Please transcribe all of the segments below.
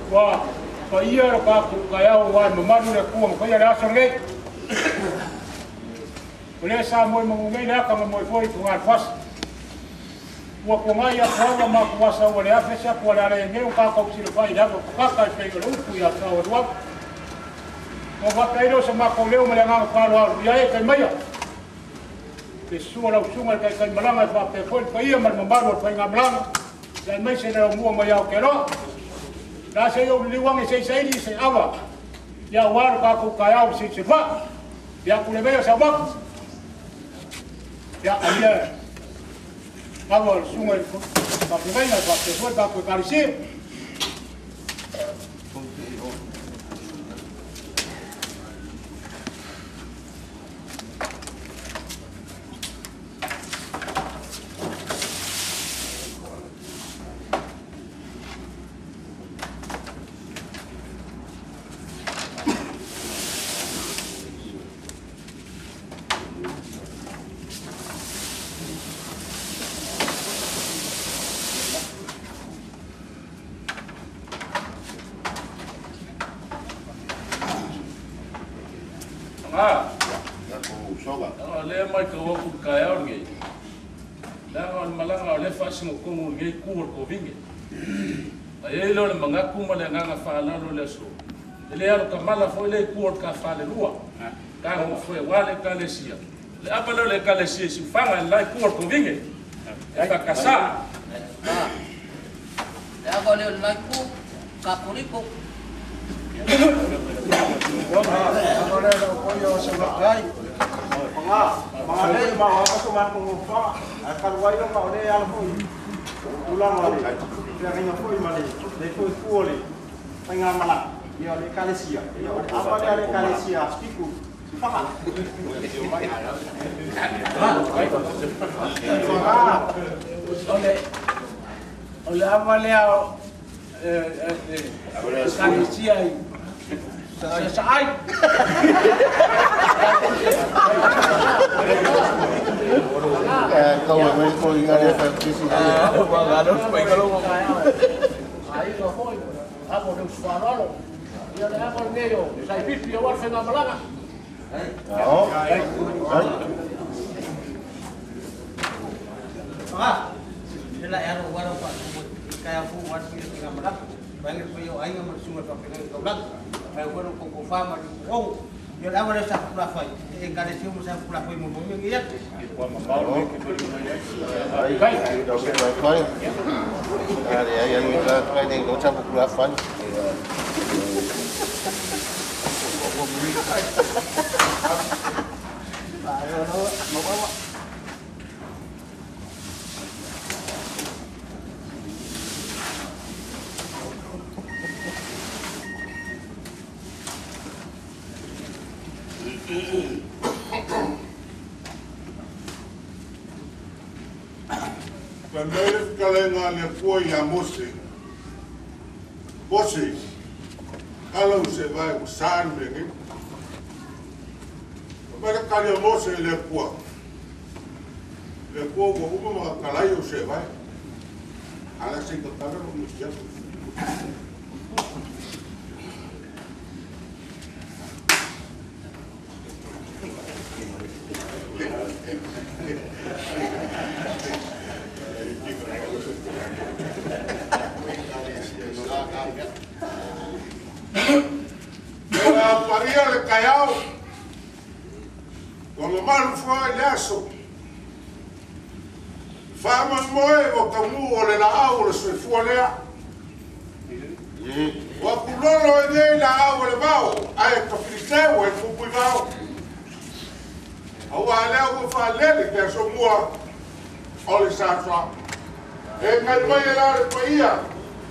Wa paia ro ka ku ka iau wa mamalu le kua ma paia le aso nei. O le sa moi mangu nei le aka ma moi foi ku ngā fas. Ua ku ngai a kuawa ma ku wasa ua le afe sa kua le ale ngeu ka kau sila fai le aka kaka i pei o le upu i a tau alu aku. O wakairo sa mako leo ma le nganga whalo alu ia e kai maia. Le sua lau sunga le kai kai malanga e whapea foi le paia ma le mamalu o le whainga malanga. Le mai se le mua mai au ke roa. La se yo liwange se saili se awa. Ya waru ka ku ka yau se se fa. Ya ku le meyo sa ba. Ya alia. Awa sunga ka ku ngai na ka te fo ka ku ka ri. Le alo ka mala foi le ku ka fale lua ka ho foi wale ka le sia le apa le ka le sia si fanga la ku ko vinge e ka kasa le apa le la ku ka koripo le ko yo se vai nga ma le ma ko ma ko fa ka wai lo ma le ala foi ulanga le le ringa foi ma le le foi ku le nga mala ia le kalesia ia apa le kalesia spiku faka ole ole apa le kalesia sa ai kau mai ko inga le fa kisi ai no foi apo de usfarolo ia le apo meio sai pipi o warfe na malaga. No. Ah, la ya no guardo pa. kai afu wa tu i ngā malaka. Mai le pai o ainga ma sunga pa pena kaulanga. Mai ko ko ko fa ma ko. Yo la wala sa kula fai. E ka le siu sa kula fai mo mo ngi ya. Ua mamao le ke pili mai ai. Kai, kai. Ai ai ai ka kai nei no sa kula fai. Kalenga le kua ia Mose. Mose, kala u se vai u sāru le ngi. Mele kali a Mose le kua. Le kua ua uma ma kalai u se vai. Ala se ka kala no musia. Paria le kaiao, ua mamalu foi le aso. Faamoemoe ua taugū o le laau o le soifua lea. Ua pulolo e nei laau o le vao, ae tafiliteu e pupui vao. Auā lea ua faalele te aso mua o le Sasoa. E ngai mai e la le paia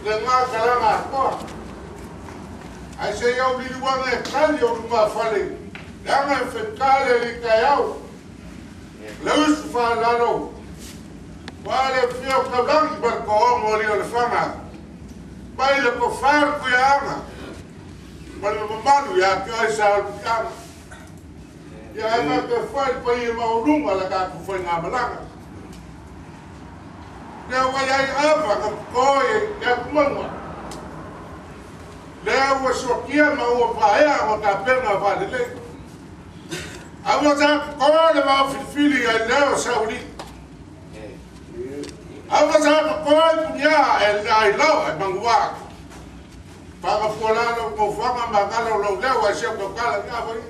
le gakalaga atoa. Ai se iau liliuaga e kali o lumafale, leaga e fetale li kaiao. Le usu faalalo, ua le fia o taulagi ma le ko'ogo o li o le faga. Mai le kofalu kuiaaga, ma le mamalu iā te oe sa alukiaga. Ia e faapea le paia maualuga la tatou faigamalaga. Lea ua iai ava ka pokoe e atumauga. Lea ua suakia ma ua paea o tapena faalelei. A ua takokoa le vaofilifili ai lea o sauli. A ua takokoa i puniā e ai lau e maguā. Faagafualalo maufaga ma gala o lau leo ai se o kaukala ni ava ia.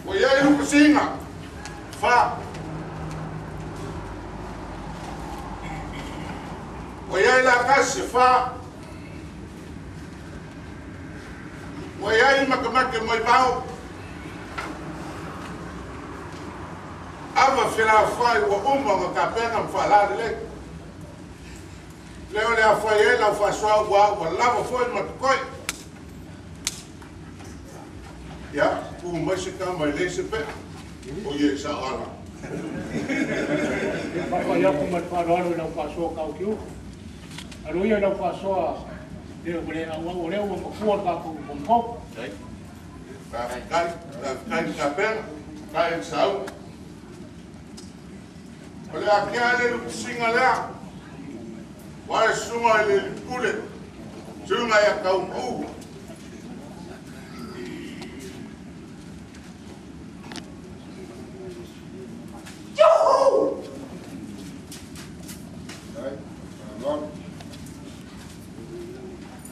Ua iai lupasiga fa. Ua iai lakasi fa. Ua iai makamake moemau. Ava felafai ua uma ma tapena ma faalalelei. Lea o le afai ai lau faasoa ua ua lava foi ma tokoe. Ia, pu mai se kama e le se pea. O ie sa ala. Faafai aku ma le faaaloalo i lau faasoa kaukiuku. Alo ia i lau faasoa le o le auau o lea ua mafua le tatou fonofono. Faafetai, faafetai le tapena, faafetai le sauga. O le akea le lupisiga lea. Ua le susuga i le lipule, susuga ia Taumau.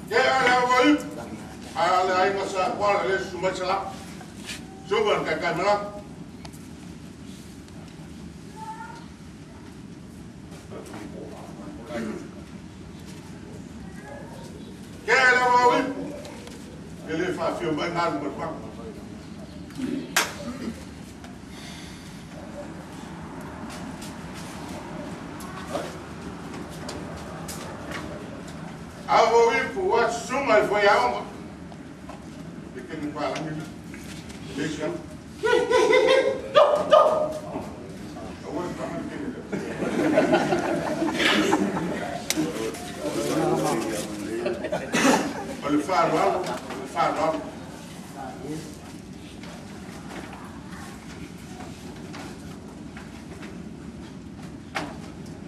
Ke ale ua ipu, ale aiga sa kuala le susu mai sa Suga le kaikai malaga. Ke ale ua ipu, e le faafio mai galu ma le faga. Avo ipu ua susuga i faiaoga. Le keni palangi le. Le sia. Aua le faga le keni le. O le faaaloalo, o le faaaloalo.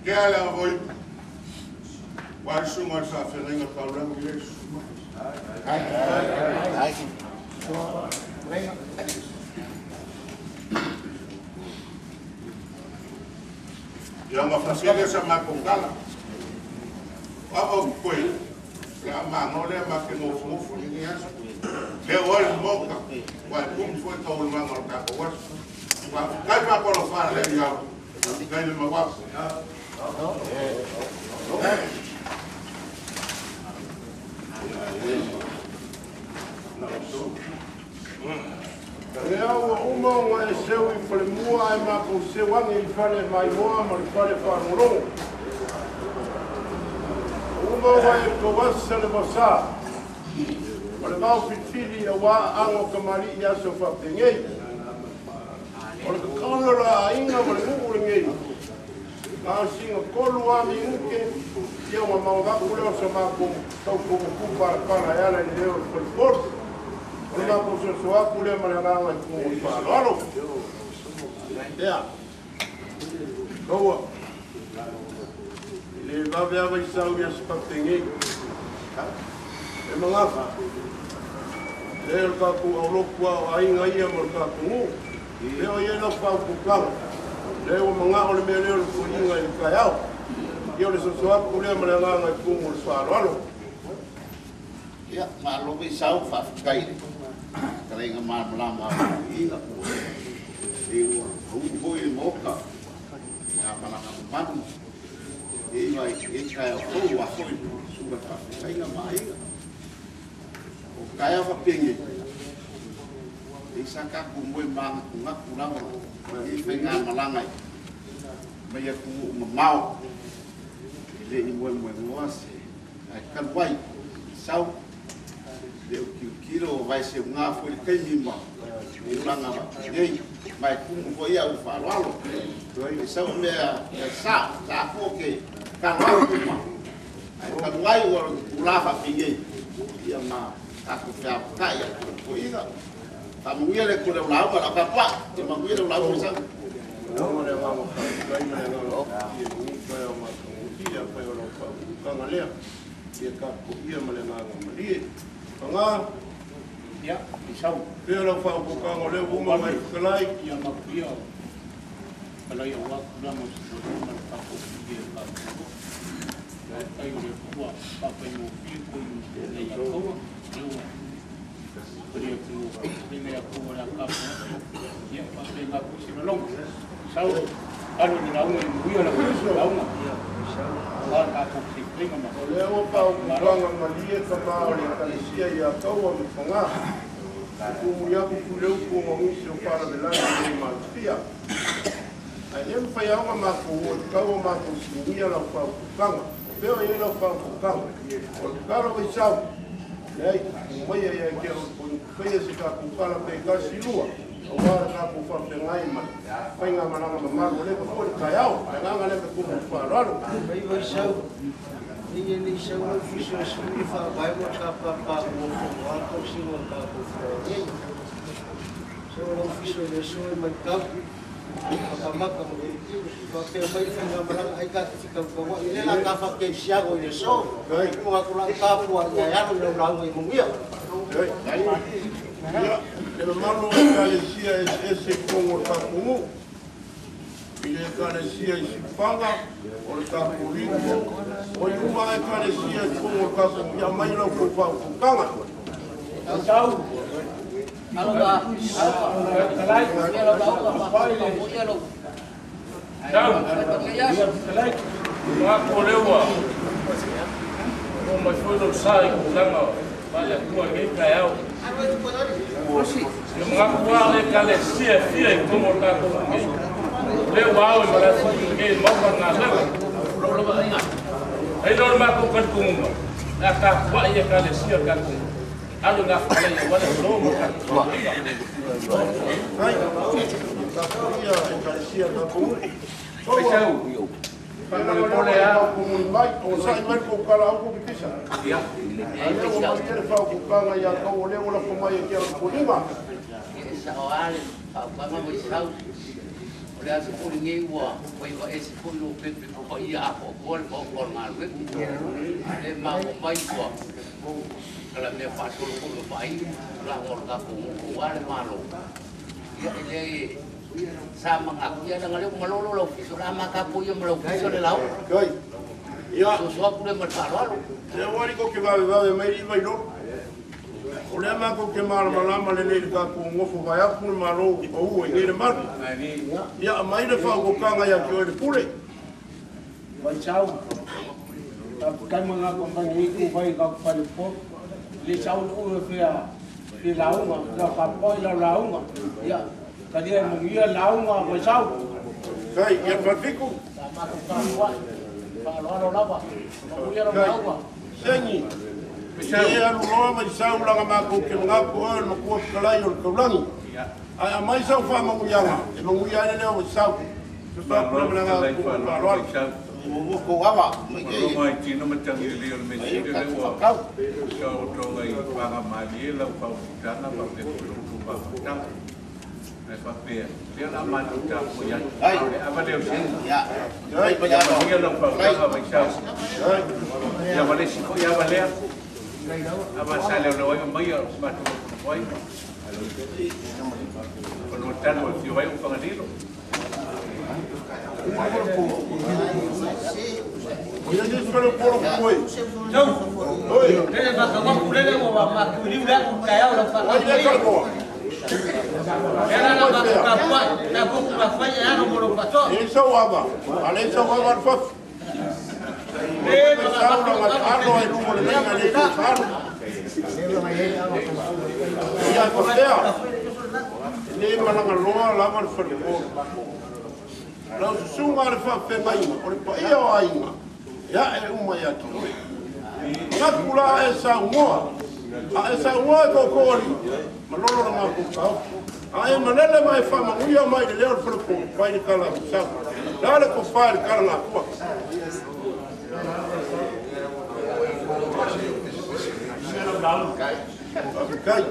Ke ale avo ipu. Ua susuga i le faafeagaiga taulaga i le susu mai. Ai. Ia ma fasele sa makou tala. Ao koe, le a mago lea ma ke nofonofo i lenei aso. Lea ua le maota, ua e kumu foi taualumaga o le tatou aso. Faafetai faapalofā le alii ao, faafetai le mauapo. Lea ua uma ona e seu i falemua ae matou seu ane i fale maimoa ma le fale faalogologo. Ua uma ona e tauasa le vasa ma le vaofilifili auā aano o kamali'i i aso faapenei. O le tatalo la a aiga ma le nuu lenei, na o sina 3 lava minute ia ona maovaku lea o sa matou tautogotu palapala e ala i le leo o le polepole. O le matou soso atu lea ma le agaga i tumu o le faaaloalo. Ia, kaua, e le vave ava i sau i aso faapenei. E magafa, lea o le tatou aulotu a o aiga ia ma le tatou nuu. Lea o i ai lau faaupukaga, lea ua manao le mea lea o le fuiga i le taeao. Ia o le soso atu lea ma le agaga i tumu o le faaaloalo. Ia, malo foi sau, faafetai i le fetalaiga malamalama a le fuiga. E ua uu foi le maota ia malaga mamalu e iwa i e taeao fou a foi susuga faafetaiga ma aiga. O taeao faapenge, e isa tatou moe magatugatu lava i faigamalaga i mai atunuu mamao e le i moemoenoa se ae talu ai sau le o tilotilo o vaeseuga foi le taimi ma tulaga faapenei ma e tumu foi au faaaloalo e sau mea sa sa fua ke kaloalo uma ae talu ai ua tula faapenei ia ma tatou feavatai a foiga faamanuia le Atua i lau lauga lau tapuai ia manuia lau lauga sau. Ua le agaga faafetai ma le agaga fiafia i lenei taeao matagofie afai o lau faaupukaga lea ia tapuaia ma le agaga malie. Paga. Ia, i sau. Pea lau faaupukaga o lea ua uma mai fetalai. Ia mapuia o kalai au tulaga o se tolu ma le tatou fiafia i le tatou. Ia tai o le Atua faafaigofie ko i nei ataua. Lea ua palia atu nei atua le akapo. Ia faapena foi se lalogo. Sau alu i le lauga i muia lau lauga. Aua le tatou fesilafaiga ma O lea ua faaupukaga malie tama o le ekalesia ia Taua ma Paga. E tumuli atu Tuileupu ona o nisi o faalavelave e le malofia. Ae le mafai lava ona matou o i tatau o matou sinia lau faaupukaga. O fea o i ai lau faaupukaga? O le tatalo vaisau, leai, tumu maia ia te au le faia se tatou tala pe tasi lua, aua le tatou faafeagai ma le faigamalaga mamalu o leva foi le taeao. Le agaga lea me tumu i le faaaloalo. Mai vaisau, nei e nei sau lau fiso e sui faavae ma ka papa ua fongoa tausiga o tatou feagai. Sau lau fiso e le so e mai tau, makamaka ma faapea mai le faigamalaga ai ka te fitautaua'i le la ka faakeisiago i le so. Ua atu lau tapua ia e alu i lau lauga i manuia. Ia, le mamalu o ekalesia eseese i totonu o le tatou nuu, i le ekalesia i Siufaga, o le tatou Liko, o i uma lava ekalesia i totonu o le tatou nuu, ia aumai lau tou faaupukaga. Sau. Alofa, Kalai, ia lau lauga faafaigofie lau. Sau. Ia Kalai. Ngaku o lea ua o mai foi lou sa i tulaga faale-Atua i lenei taeao. Ia manatu lava le ekalesia e fia i totonu o le tatou nuu nei. O lea ua ao i malaefono lenei maota le galuega. Ai lea o le matou talitonuga, le a tapuai i ekalesia o le tatou nuu. Alu i gafakalei aua le aso ma le tatou tapuaiga. Ai, tapuaia ekalesia o le tatou nuu. Faisau. Faamolemole lava tumuli mai, onosai mai le tou tala au tou pipisa. Ia. A lea ua malie le faaupukaga ia tou o lea ua lafo mai e ke ala puliga. E sao lava le faaupukaga vaisau. O le aso foi lenei ua faiva ese foi lou pepe papaia atoatoa le maota o le galuega. A lea maua mai ua kala mea faasolo foi ma faaiu tulaga o le tatou nuu aua le Malo. Ia e leai Sa mangaku ia na ngale malolo lau fiso la maka po ia malau fiso le lau. Kai. Ia. So so aku le mal fa'aloalo. Le wari ko ke vave vave mai ri mai lo. O le ma ko ke mala mala mala le le ka ko ngofo vai aku le malo o u e le malu. Ia mai le fa ko kanga ia ki o le pule. Vai sau. Ta kai manga ko mangi ku vai ka fa le po. Le sau o fia fi launga, la ka poi la launga. Ia kalia mungia launga vai sau. Kai ia fa fiku. Ta ma ko ka wa. Fa'aloalo lava. Manuia lau lauga. Sengi. E alu loa mai sau laga makou ke magaku oe le makua fetalai o le taulagi. Ae aumai sau faamanuiaga e manuia ai le leo mai sau. Fa'aloalo. Ua ava Rongo ai tino matangi le o le mesile le ua sau tonga i whanga malie lau whautanga pa pe kulu whautanga. Me whapea. Lea la manu tā ko ia. Le ava leo se. Ia. Ai pa ia. Ia lau whautanga vai sau. Ia wale siko ia walea. Ava sa leo leo ai mai o matu wai. Kono tano o fio ai o whanganilo. Ia se fale polo ko Jau. Oi. Lele maka waku lele wa maku liu la ku kaya la fa. Ai le kalko. Era la maka ka pa na ku ka fa ya no mo pa to. E sau ava. Ale sau ava fa. E sau la alo ai lumo le lenga le sau. Ia ko fea. Le malanga loa lava le fale polo. Lau susuga le faafeagaiga o le paia o aiga ia e uma ia te oe. Gaku la e saugoa, a e saugoa e koko ali, ma lolo le makou taofi. A e malele ma e faamanuia mai le leo o le falepo, fai le kala sau. La le kofa le kala lapua. Kai.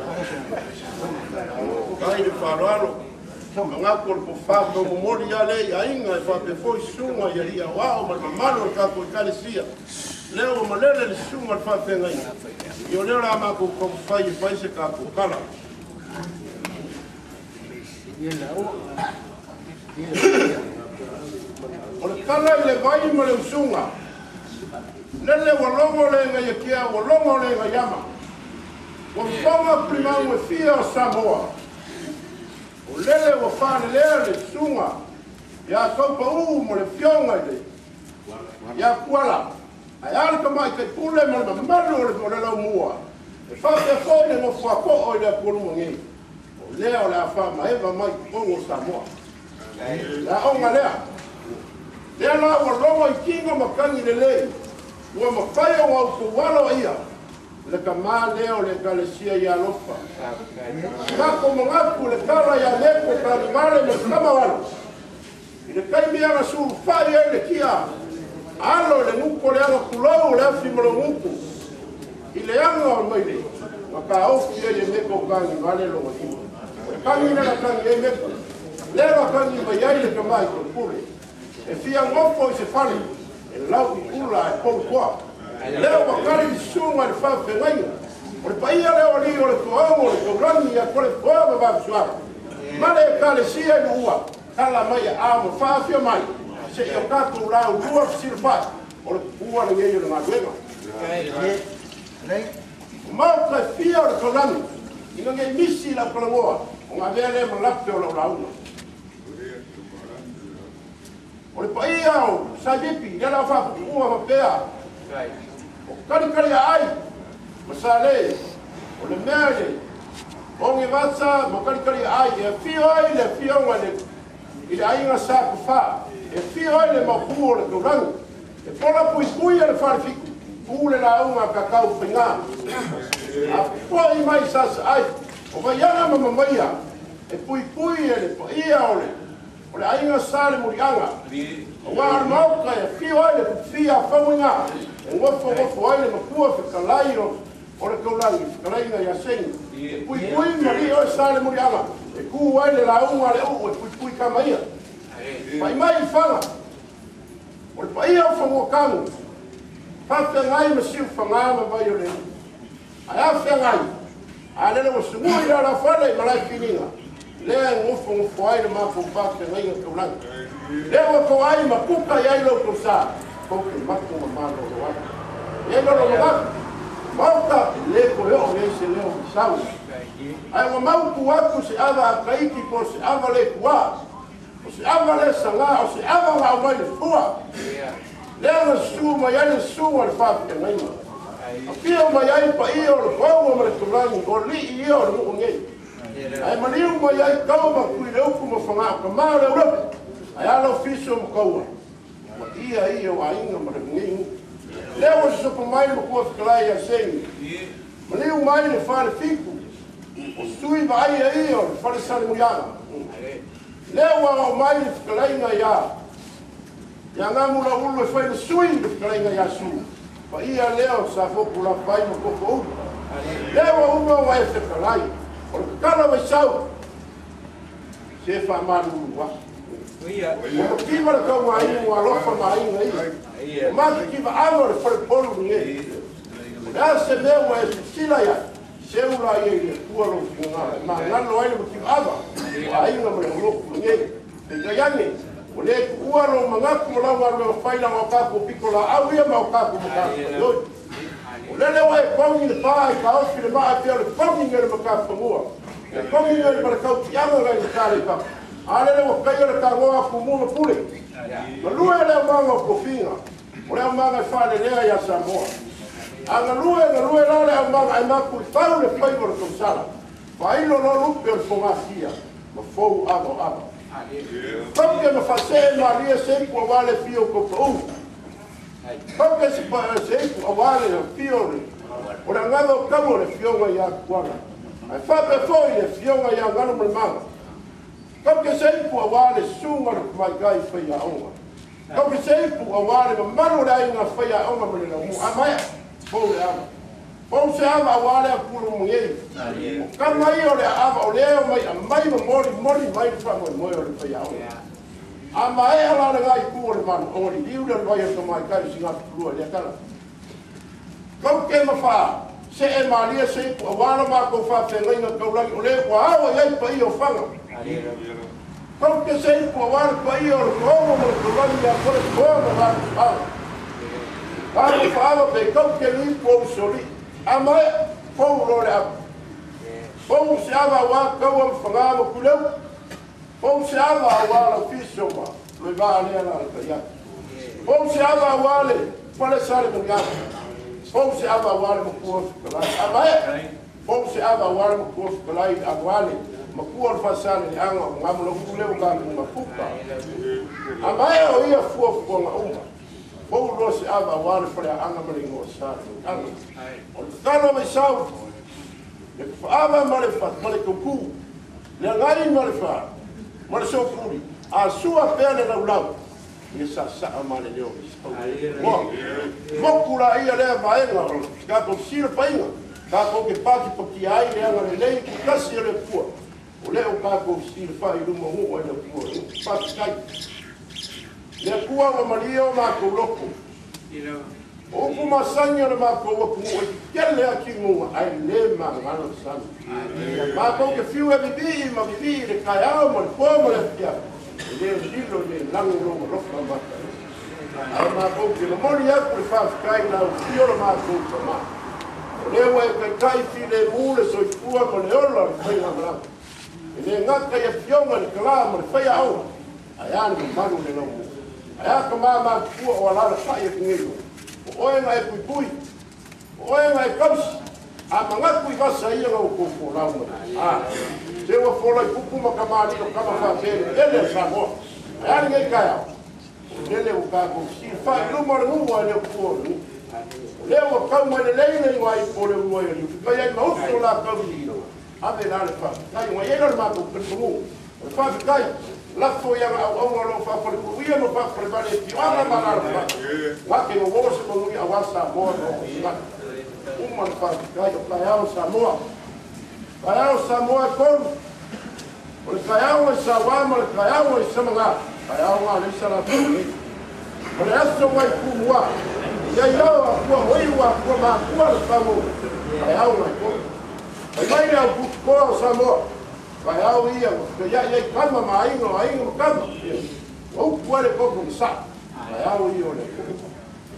Kai le fa'aloalo. Magaku o le pofā momoli ia le aiga e faapefoi susuga ia alii aoao ma le mamalu o le tatou ekalesia. Lea ua malele le susuga le faafeagaiga. Ia o lea o le a makou taumafai e fai se tatou tala. O le tala i le vai ma le usuga. Lele ua logo le gaiakia, ua logo le gaiama. Ua foga primau e fia o Samoa. O lele ua faalelea le susuga ia taupaū mo le fioga i le ia Kuala. Ae a le tamaitaipule ma le mamalu o le laumua. E faapea foi le nofoako'o i le apualuma nei. O lea o le a faamaeva mai totonu o Samoa. Le aoga lea. Lea la ua logo i tiga ma kagi lelei. Ua mafai o gautou alo ia. Le kamā lea o le ekalesia ia alofa. Kako magaku le kala ia leko kalivale ma le kamavalo. I le kaimi aga sulufai ai le kia. Alo le nuko le aga kulou le afi ma le nuku. I le aga o mai le. Ma ka ofi ai e meko kalivale logo lima. O le kangi le kangi ai meko. Lea kangi mai ai le kamai ko le pule. E fia ngofo i se fale. E lau i ula e pou toa. Leo wakari i susuga le faafeagaiga. O le paia leo alii o le toago o le taulagi ia kole foa ma vavasuaga. Ma le ekalesia i luua. Tala mai a ma faafia mai. Se i o tatou laulua fesilafai. O le pua legei o le galuega. O maota e fia o le taulagi. Ina nei misi i lau kalagoa. O gavea lea ma lape o lau lauga. O le paia o Saivipi, lea lau faaputuua fapea. O kalikali a ai, ma sa le, o le mea le, o nge vasa ma kalikali a ai, e fio ai le fioga i le aiga sa kufā, e fio ai le mapu o le taulagi, e pola puipui a le falefiku, pu le lauga kakau faigā. A fo'i mai sasa ai, o vaiaga ma mamaia, e puipui e le paia o le aiga sa le muliaga. O waa le maoka e fio ai le fia fauiga. E ngofo ngofo ai le makua fetalai o le taulagi, fetalaiga ia Segi. E puipui ma lii oe sa le muliaga. E ku ai le lauga le uu e puipui kama ia. Pai mai i faga. O le paia o faguakagu. Faafeagai ma siufagā ma vai o le uu. Ae afeagai. A lele ua sugui i le alafale i malae filiga. Lea e gofogofo ai le mafaufafeagaiga taulagi. Lea ua toai ma puka i ai lou tausa, tou te mato ma malolo ai. E lolo manatu, maota e lē toe oo i ai se leo isau. Ae ua mautu atu se ava a Taiti po o se ava le tuā, o se ava le sagā, o se ava na aumai le fua. Lea na susū mai ai le susuga i le faafeagaiga. Afio mai ai paia o le paua ma le taulagi, o alii ia o le nuu nei. Ae maliu mai ai kau ma kui le upu ma fagao kamā o le aulope. Ae a lau fiso ma kaua, ma ia ia o aiga ma le lenei nuu. Lea ua sosopo mai le matua fetalai ia Seini. Maliu mai le fale fitu, o sui vaaia ia o le fale Salemuliaga. Lea ua ao mai le fetalaiga ia Gamulaulu e fai le sui le fetalaiga ia Su. Paia lea o Safotu Lapai ma Koko Ulu. Lea ua uma ua e fetalai, o le tatalo vaisau, se faamalulu atu. Ua mativa le tauaiga ua alofa ma aiga ia. Ua matitiva ava o le falepolu lenei. O le a se mea ua e sisila i ai, seu la ia i le Atua lou finagalo. E magalo ai le mativa ava o aiga ma le oloku lenei. Peitai ane, ua le tuua lou manatu ma lau galuega fai laga o tatou pito laau ia ma o tatou matafaioi. O lele ua e kogi le pā e taofi le maa pea o le kogi ngai le matafanua. Le kogi ngai ma le kautiaga ngai le tale i fafo. A lele ua taia le tagoa afu ma pule. Galue le aumaga o tofiga, o le aumaga e faalelea ia Samoa. A galue, galue la le aumaga ae mapu i fau le faiva o le tausala. Faailo loa lupe o le fogasia, ma fou ava o ava. Tauke ma faasee malie se ipu aua le fia o tautauu. Tauke se ipu aua le fia o le agaga o taua o le fioga ia Tuala. Ae faapea foi le fioga ia Galu ma le Maga. Tauke se ipu aua le susuga o le tamaitai faiaoga. Tauke se ipu aua le mamalu o le aiga faiaoga ma le laumua. A maea, fou le ava. Fou se ava aua le apulu mugei. O kama ia o le aava o lea o mai amai ma moli moli mai le faamoemoe o le faiaoga. A maea la le gaitu o le malu o le liu le vai o tamaitai o Sigafutulua i lea tala. Tauke ma faa, se e malie se ipu aua la matou faafeagaiga taulagi o lea ua ao i ai paia o Faga. Tauke se ipu aua le paia o le togo ma le taulagi ia kole toa ma latou faava. Latou faava pe tauke le ipu o usolii. A maea, fou loa le ava. Fou se ava aua kaua ma faga ma kuleu. Fou se ava aua lau fiso ma loi vaa lea la le taiaki. Fou se ava aua le fale sale muniaga. Fou se ava aua le makua fetalai. A maea, fou se ava aua le makua fetalai le aluale. Makua o le faasale le aga o ngamu lau kuleu kaku mafuka. A maea o ia fuafuaga uma. Fou loa se ava aua le fale aaga ma le igoa sa le aga. O le tatalo vaisau, le faava ma le tautu, le agai ma le fa, ma le sopuli, a sua pea le laulau, ia saasaa ma le leo vaisau. Ua, moku la ia lea vaega o le tatou silafaiga, tatou te patipatia ai le aga lelei tutasi o le Atua. O lea o tatou silafai i luma nuu ai le Atua. Faafetai. Le Atua ua malie o matou loto. O upu masani o le matou atunuu e tele atinuga ae le magalo sami. Matou te fiu e vivii ma vivii i le taeao ma le po ma le afiafi, e le lilo i le lago lou alofa mataisi. Ae matou te momoli atu le faafetai i lau fia o le matou tama. O lea ua e taitai filemu le soifua ma le ola o le faigamalaga. E le gata i afioga i le kalā ma le faiaoga, ae a le mamalu o le laumua. Ae a ka mamatutua o alaalafa'i atu nei loa. O oe na e puipui, o oe na e kausi, a manatu i vasa ia na ua folau mai. A, se ua fola i pupu ma kamali o kama faapele, ele a Samoa. Ae a lenei taeao, o lele ua tatou silafai i luma o le nuu ae le o tua o le nuu. O lea ua tau mai lelei le igoa ipu o le ulua i Aliufi, kai ai ma uso o latou i ave la le faafetai. Ua i ai la le matou talitonuga, o le faafetai, lafo i aga auauna o loo faafalepuluia ma faafalevale e fioaga ma alaalafaga. Gake uo se manuia aua Samoa ma ona tagata. Uma le faafetai o taeao Samoa. Taeao Samoa e tolu. O le taeao i Sauā ma le taeao i Samaga. Taeao ngā le isa latou nei. O le aso ngai kumua. Ia i ao a kua hoi ua kua makua le pango. Taeao ngai tolu. Mai mai le au putukoa o Samoa. Kaeao ia, ka ia ia kama ma ainga, ainga ma kama. O upu ale koko msa. Kaeao ia o le.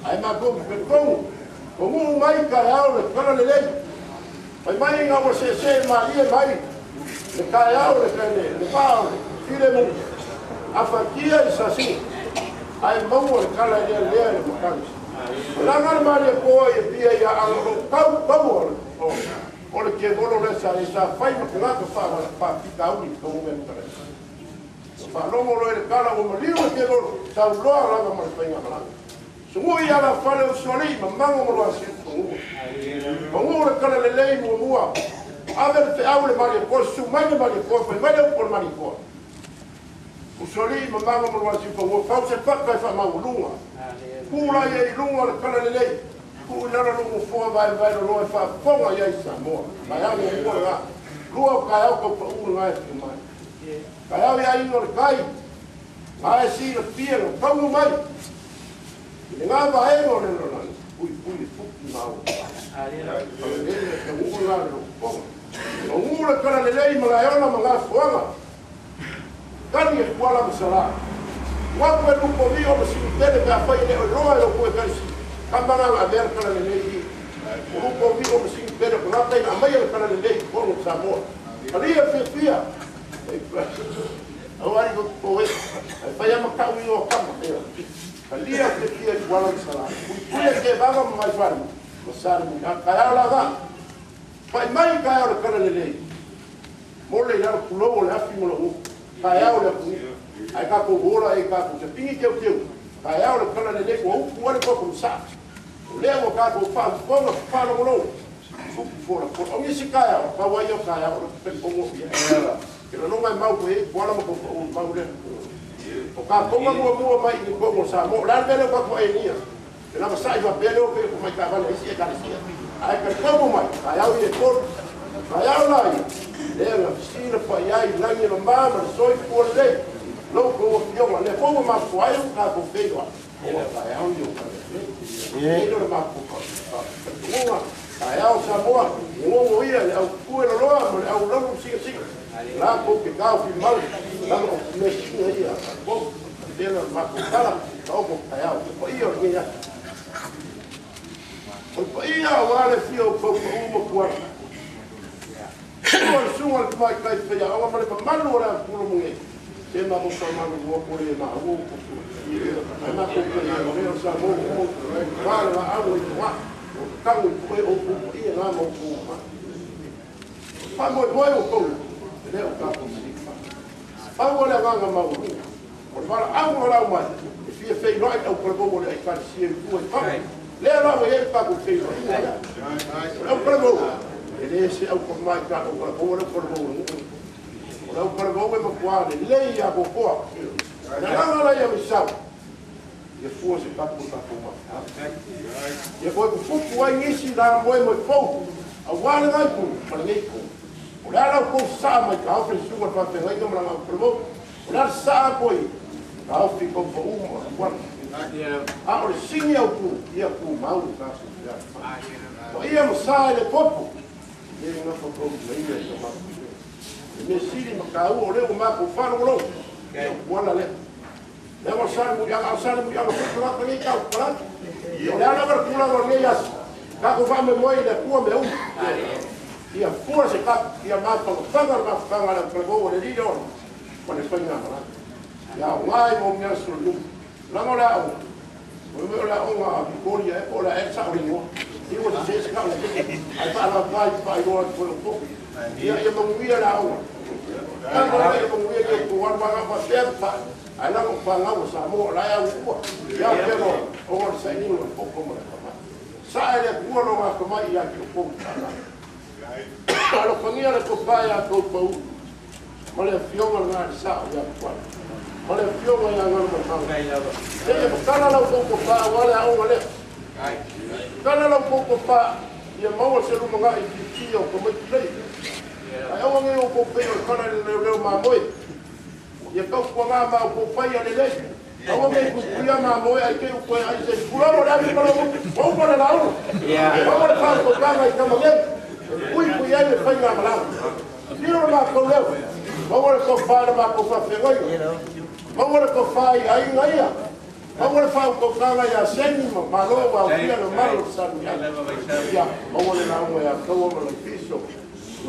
Ai ma koko pe kongu. Kongu mai kaeao le kala le lei. Pai mai ngā wa se se ma ia mai. Le kaeao le kane, le pao le, file mu. Afakia i sasi. Ai maua le kala lea lea le makani. O la ngā maria poa i pia ia anga o kau kau o o le ke volo le sa e sa fai ma kanga ka fa fa pita uli ko mo me tare. Fa longo lo le kala o maliu le ke volo sa loa la ma le painga mala. Sungu ia la fale o soli ma mango mo lo asi sungu. Kongu le kala le lei mo mua. Ave le au le maria po su mai le maria po fa mai le po maria po. O soli ma mango mo lo asi ko fa se fa ka fa ma lunga. Kula ia i lunga le kala le lei. Ku lana lungu foa vai vai lo fa fonga ia i Samoa. Mai au mo la. Lua ka au ko pa u ngai te mai. Ka au ia i le kai. Mai si le pia le pau mai. Le ngā vaenga o le lolani. Pui pui fuki mau. Ale le ka u la le fonga. O ngu le kala le lei ma la ona ma ngā foanga. Kani e kuala masala. Waku e lupo mi o masini tele pe a whai le o roa e o koe kaisi. Kamana a ver kala le lei. O lupo mi o masini tele ko ngā taina mai le kala le lei kono Samoa. Kalia fia. Au ari ko koe. Ai whai ama kau i o kama. Kalia fia i kuala masala. Pui pui ke vaga ma mai whare. Masari mu. Kai au la va. Pai mai kai au le kala le lei. Mole i lalo pulo o le afi mo le u. Kai au le afu. Ai ka ko hora e ka ko te pingi teu teu. Kai au le kala le lei ko upu wale ko kumsa. O lea o ka ko wha fonga wha longo longo. Fuku fora fora. O ngisi kai au, ka wai au kai au le pe kongo fia. Ke la longa e mau ko e kuala ma ko o mau le. O ka konga mua mua mai i kongo sa mo. La mele ka ko e nia. Ke la masai wa pele o pe ko mai ka vale isi e ka sia. Ai ka kongo mai. Kai au i e koro. Kai au lai. Lea nga fisina pa iai langi lo mama le soi fua le lei. Lou ko fionga le fo ma fo ai ka ko fewa. O ka au yo ka le. E lo ma ko ka. Unga ka au sa moa. Ngo ia le au ku le loa mo le au lo si si. La ko ke ka fi mal. La ko me si ia. Ko de la ma ko kala ka ko ka au. Ko ia ni ia. O ia wa le fi o ko o mo ku. Ko sunga mai kai fe ia o ma le malu ora ku lo mo te ma ko ma mo ko le ma o ko ai ma ko ko le o sa mo ko ma la au i wa o tangu ko e o ko i na mo ko ma pa mo mo o ko le o ka ko si fa pa o le ga ma o o fa au o la ma e fi fe no ai o ko mo le ka si e ku e pa le la o e pa ko fe o ko mo e le se au ko mai ka o ko o ko mo o lau para vau e makuane, lei ia kokoa. Na langa lai ia misau. Ia fua se kapu tatou ma. Ia koe kufuku ai ngisi la moe moe pou. A wale ngai ku, ma le ngei ku. O le ala kou saa mai ka haufi suga le whawhengainga ma langa para vau. O le ala saa koe, ka haufi kou pa uma, kuana. A o le singi au ku, ia ku mau ka su. O ia masaa i le popo. Ia ngā whakau ma ia i ka mapu. Me sili makau o leo ma ko fa lo lo wala le le wa sa mu ya sa mu ya ko la ko ni ka ko o le ala ba kula lo ni ya ka ko fa me moi le ku me u ia fua se ka ia ma pa fa ma fa la ko go le li lo ko le fa na la ya wai mo mi asu lu la mo la o mo la o la ko ya ko la e sa o ni i wo se se ka le ai fa la vai fa i lo ko ko ia ia mo ia la o ka la ia mo ia ko wa wa fa fa ai la ko fa la o sa mo la ya u ya ke mo o sa ni lo ko ko mo la sa ele ku lo wa ko mai ia ki ko ta la lo ko ni ala ko pa ya ko pa u mo le fionga na sa ya ko mo le fionga ya ngor mo ma e mo kala la ko ko pa wa la o le kala la ko ko pa ia maua se luma ngai i ki o ko mai play ai o ngai o ko pe o kala le leo ma moi ia kau ko ngā ma ko pai ale le au ngai ku kuia ma moi ai ke ko ai se kula mo la mi ko o ko la o ia o le fa ko ka ngai ka mo ngai kui kui ai le fai ngā mala tiro ma ko leo Maua le tofa i le matou faafeagaiga. Maua le tofa i aiga ia. Maua le faautautaga ia Seni ma Malo ua aofia le mamalu o le Samiaga. Ia, maua le lauga ia Taua ma Laufiso,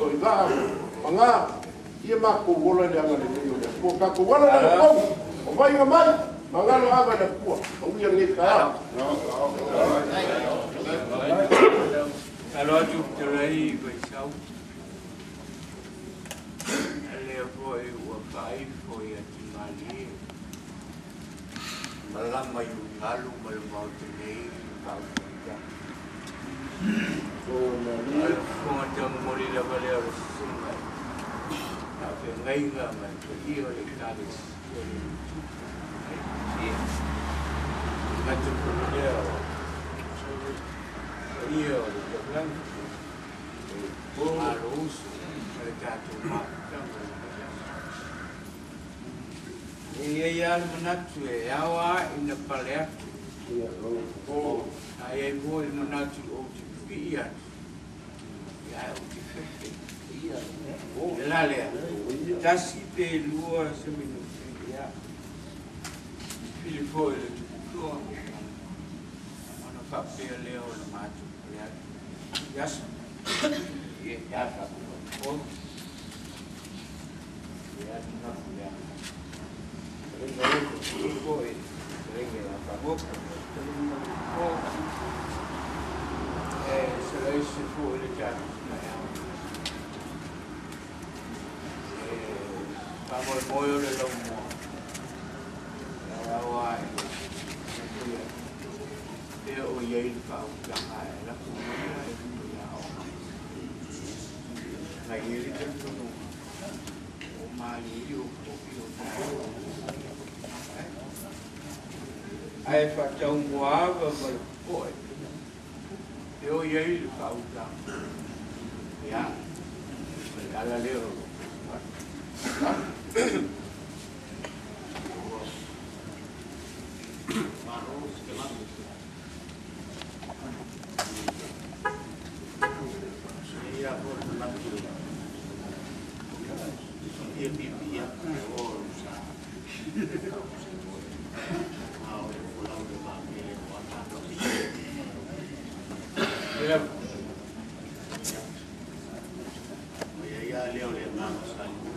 o Ivaa ma Paga. Ia matou ola i le agalelei o le Atua. Tatou ala le lepou, o vaiga mai, magalo ava i le Atua. Manuia lenei taeao. Alo atu fetalai Vaisau. Lea foi ua faaifo ia Timalie. Malama i ugalu ma le maota nei le faautautaga. O le fofoga taumoli lava lea o le susuga i faafeagaiga ma le paia o le Ekalesia le Tupu. Le gata foi lea o paia o le taulagi, malo uso ma le tatou mafutaga i lenei aso. E i ai lava le manatu e ao lava ina pale atu. A i ai foi le manatu ou te pipii atu, ia ae ou te fefe. O le la lea, tasi pe lua se minute, ia fili foi le tuputoa ona faapea lea o le matou pale atu. Ia ia o. Ia tinafu lea. Foi, se foi le tatou faamoemoe o le laumua aua e o i ai le faautaga e lafo maia e luma ia aoga nai ai le talitonuga o malili o kopi o ae faataumuaava ma le popoe e o i ai le faautaga ia ma le ala lea o Ia foi le manatu ia pipii atu e o sa. A o le folau le vaatele o ana. Ia O ia ia lea o le agaga sa i ma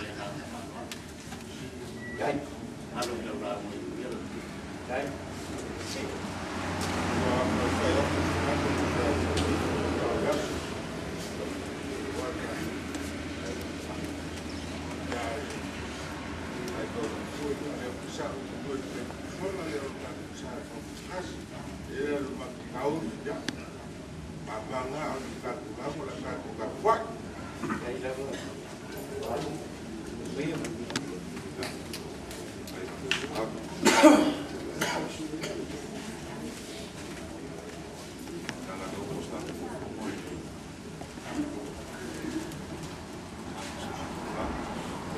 le agaga faaaloalo. Dai. Alo i lau lauga i ia. Dai. Dai lava. Ia.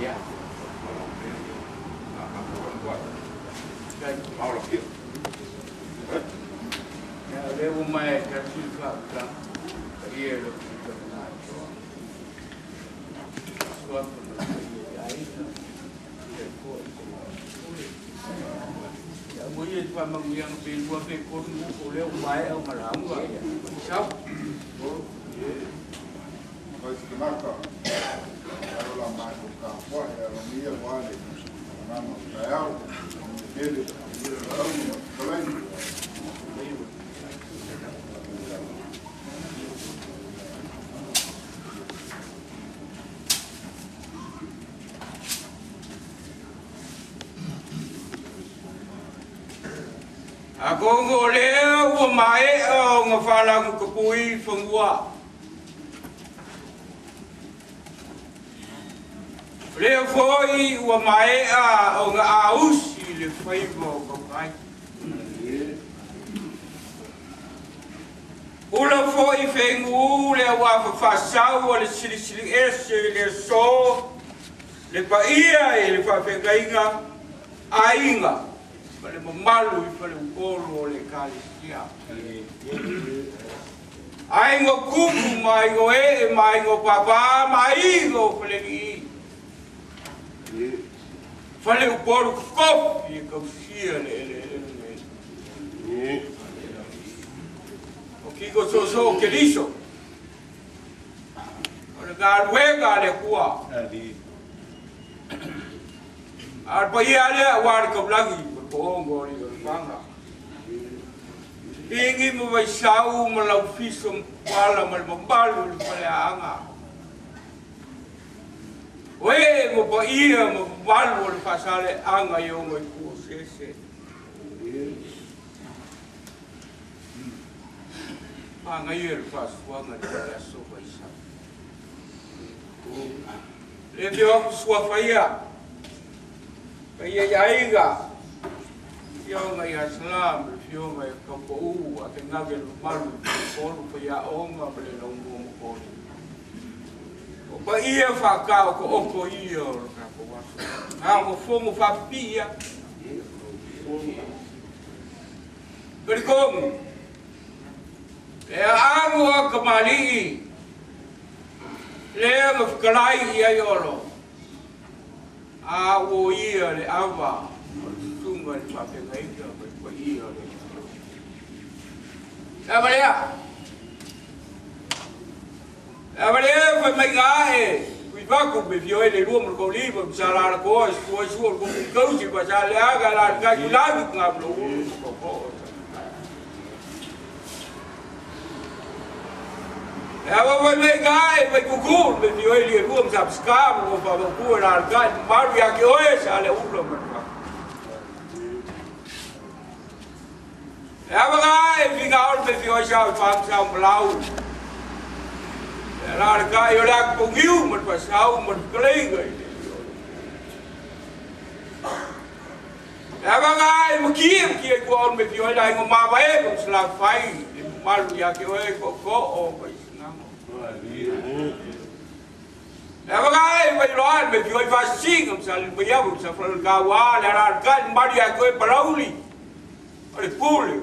Ia. Dai. Ia lea ua mai tasi le faautaga paia i le faautaga atoa. Suafa ma le paia i aiga, ia foi ia mo ia faamanuiaga pe lua pe tolu o lea ua maea o malauga. Sau. Faifinaka, alo la matou tapuai, alogia ua le agaga o taeao, tele ia lauga ma fetalai. Agongo o lea ua maea o nga faalagu kapui fagua. O lea foi ua maea o nga ausi le faiva o kaukai. Ula foi fegu le ua faafasau o le silisili ese i le aso le paia i le faafeagaiga aiga ma le mamalu i faleupolu o le Ekalesia. Aiga kupu ma aiga ee ma aiga papa ma aiga falelii. Fale upolu kofi e kausia le ele ele le. O kiko soso o keliso. O le galuega le kua. A le paia lea ua le kaulagi ma poongo o le whanga. Ingi ma vaisau ma laufiso ma pala ma le mamalu le faleaanga. Oe ma paia ma mamalu o le faasaleaga i oga i kua sese. Pagaia le faasuaga le faleaso vaisau. Le fio aku suafaia. Paia i aiga. Fioga i Aslam, fioga i Kapou, a te ngake le mamalu, polu paia onga ma le laumua mokoli. O paia whakao ko oko ia o le kako waso. Ngā mo fongo whapia. Karikongu. Le aangu a kamalii. Le nga whakalai i ai olo. A o ia le awa. O le sunga le whapengaika ma le paia o le. Ava lea. Ava lea whai mai ngā e. Kui whaku me fio e le rua mo le kauliva. Msa la la koa, sua sua le kuku kausi. Pa sa le aga la le kai kulagi ngā mlo ulu. Ava whai mai ngā e whai kuku. Me fio e le rua msa pska mo wha wha la le kai. Maru ia ke oe sa le ula ma le whaku. Ava ngā e whinga ol me fio e sa wha sa mlau. La le kai o le aku pongiu ma le pasau ma le kaleiga i le Ava ngā e makia makia i kua ol me fio e la ingo mawa e ma msala whai le malu ia ke oe ko ko o mai singango. Ava ngā e wai loa me fio e whasinga msala le maiawa msala whai ka wā le ara le kai malu ia ke oe parauli o le pule.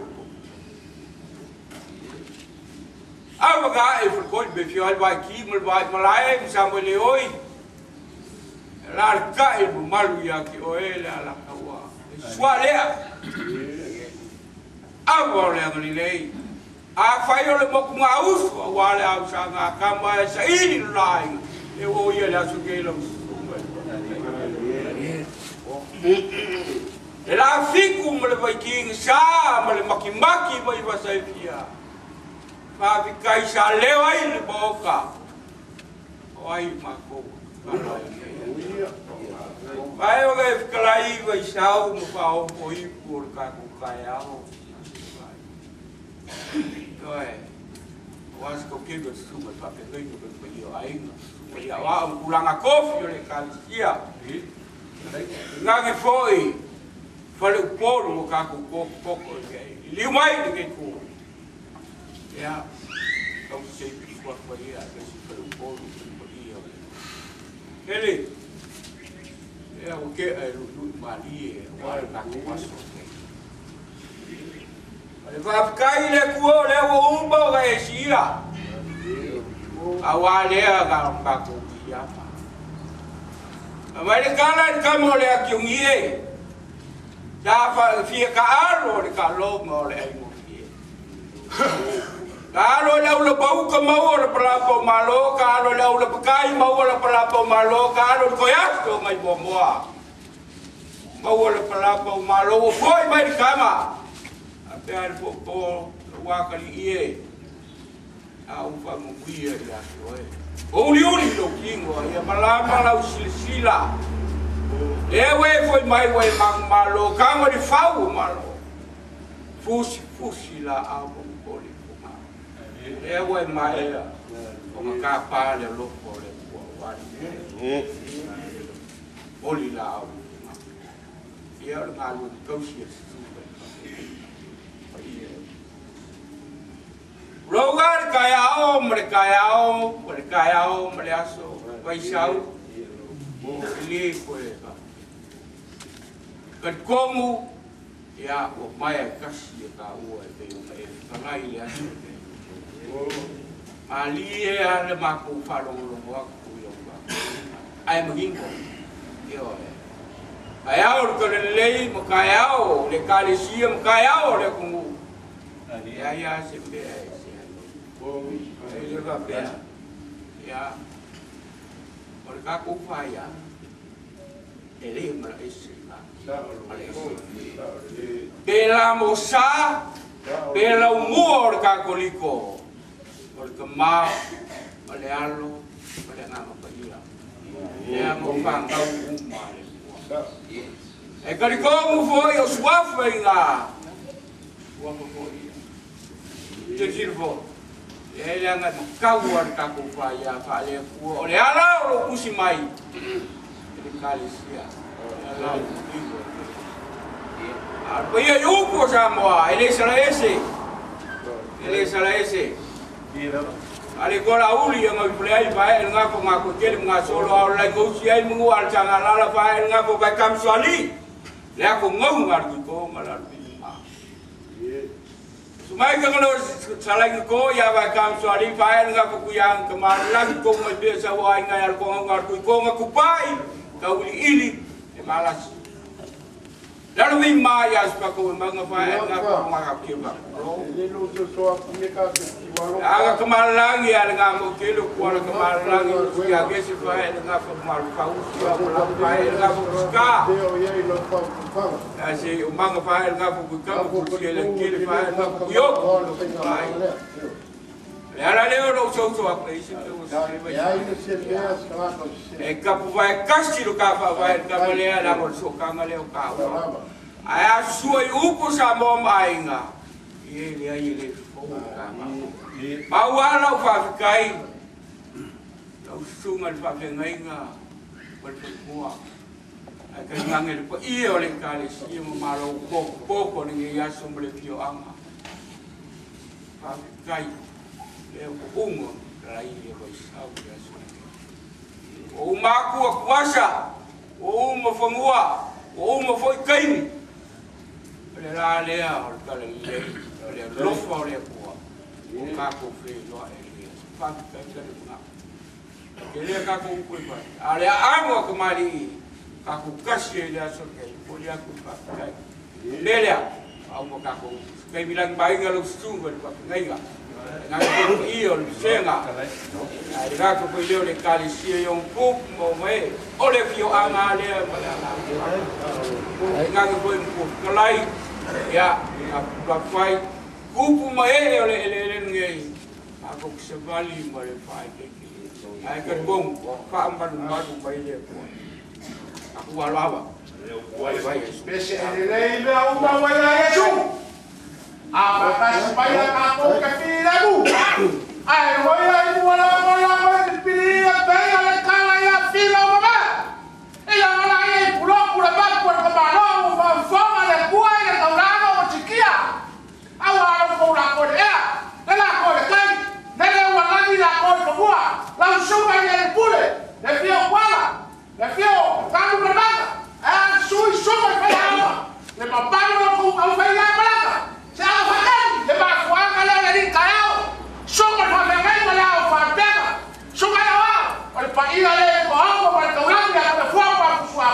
Ava ngā e whakoi me fio ai vai ki ma le vai malae ma sa mo le oi. La le kai mo malu ia ke oe le ala kaua. E sua lea. Ava o le angani lei. A whai o le moku ngā usu a wā le au sa ngā kama e sa ili no lainga. E o ia le asu ke lau sunga. Le la fiku ma le vaikinga sa ma le makimaki ma i wasai fia. Whawhikai sa leo ai le maoka. O ai mākou. Vai o ke whakalai wai sau ma whaopo ipu o le kākou kai ao. Toi, o asa kau kebe sunga pape nui ka pe i o ainga. O ia wā o kulanga kofi o le kalisia. Ngake foi, whale upolu o kākou koko i kei. Liu mai le kei kō. Ia, kau se i kua ia, kei si whale upolu o ia. Hele, ia o ke ai rui mali e, o ale kākou waso. Le whawhikai le kua o lea ua umba o ka e sia. A wā lea ka kākou ki ama. A mai le kala ni kama o lea kiongi e. Sa fia ka alo o le ka longa o le aingo fie. Ka alo le aula pauka maua o le palapa o malo, ka alo le aula pakai maua o le palapa o malo, ka alo le koiaso ngai moamoa. Maua le palapa o malo, o foi mai le kama. A pea le popo, le wakali ie. A ufa munguia i a ke oe. O uli uli lo kingo, ia malama lau silasila. Le we foi mai we mang malo, kanga di fau malo. Fusi fusi la au mongoli punga. Le we mai o nga ka le loko le kua wali. Oli la au punga. Ia o ngā lua kausi e susuka. Roga le kai ao, ma le kai ao, ma le kai ao, ma le aso, vaisau, le koe ka. Ka kongu, ia, o mai e kasi e ka ua e pei o mai e whangai le aso e. Ali e ale makou faalogologo aku i lau ae manino ioe kaeao le tolelelei ma kaeao le ekalesia ma kaeao le atunuu leai a se mea e se ai e le faapea ia o le tatou faia e lē malaese pe la mo sa pe laumua o le Katoliko o le tamā o le alo o le agaga paia lea mo fagau uma le Atua e talitonu fo'i o suafa iga suafa fo'i ia tilotilo fo'i e leaga e makau a le tatou faia faale-Atua o le ala o lou tusi mai e le Ekalesia ala o manino a o le paia i upu o Samoa e lē salaese e lē salaese a le toalauli e gauipuleai vae le gafo gakotele ma gasolo a o le laigousi ai manu a le tagalala vae le gafo vaekamusoalii le ako gauga le tuiko ma le alupilima sumai kangalo salai ko ya vaekamusoalii vae le gafo kuiaga kamalelagi kou mai pea sau aiga e alokogauga le tuiko ga kupai tauiliili e malasi lalo mi ma ya spa ko ma nga fa nga ko ma ka ke ba aga kamalangi ala nga mo ke lo ko ala kamalangi ya ke se fa nga fa ma lu ka u ya ko la fa nga fa ska ya se o ma nga fa nga fa ku ka ku ke le ke le fa nga ku yo le ala le o so so a pe se e kapu vai kasi lo ka fa vai ka le ala mo so ka nga le o ka ai a sua i upu sa mo mainga e le ai le fo ka ma mau ala o faafetai lau susuga le faafeagaiga ma le faipua ae kaigaga le paia o le Ekalesia ma malo pokopoko lenei aso ma le fioaga faafetai lea puuga talai le vaisau le aso lenei ua uma aku akuasa ua uma fagua ua uma fo'i taimi o le la lea o le talalelei o le alofa o le Atua o tatou feiloa e le aso faafetai tale ke lea tatou upu e fai a le aano a kamalii tatou kasi ai le aso lenei poli aku faafetai le lea auma tatou taimi lagi maiga lau susuga le faafegaiga gaga paia o le vasega ae le tatou foi lea o le Ekalesia i ona tupu ma ona e o le afioaga lea ma le agaga gaga foi ma ia fai tupu ma ee o le eleele lenei tatou savali ma le faaeteete ae talitonu faamalumalu mai le Atua tatou aloava Pese lelei mea uma ua ia Iesu. A fatasi mai a tatou ke filemu. Ae hoia i mua lava lava i pili ia peia le kala ia fila o mama. Ila wala ia puloku le mapu le kamalo o whanfonga le kua i le taulanga o tikia. Aua alo kou la koe ea. Le la koe le kai. Le le ua lagi la koe pamua. Lau sunga i le pule. Le fia wala. Le fia kanu le maka. Ae sui sunga i whai awa. Le mapano lo kou au whai a malaka. Se au whakani. Le mafuanga leo le ni kaeo. Sunga i whawhengai ma le au whapeka. Sunga i au. O le paia le ko au ma le taulagi a le fua pa kusua.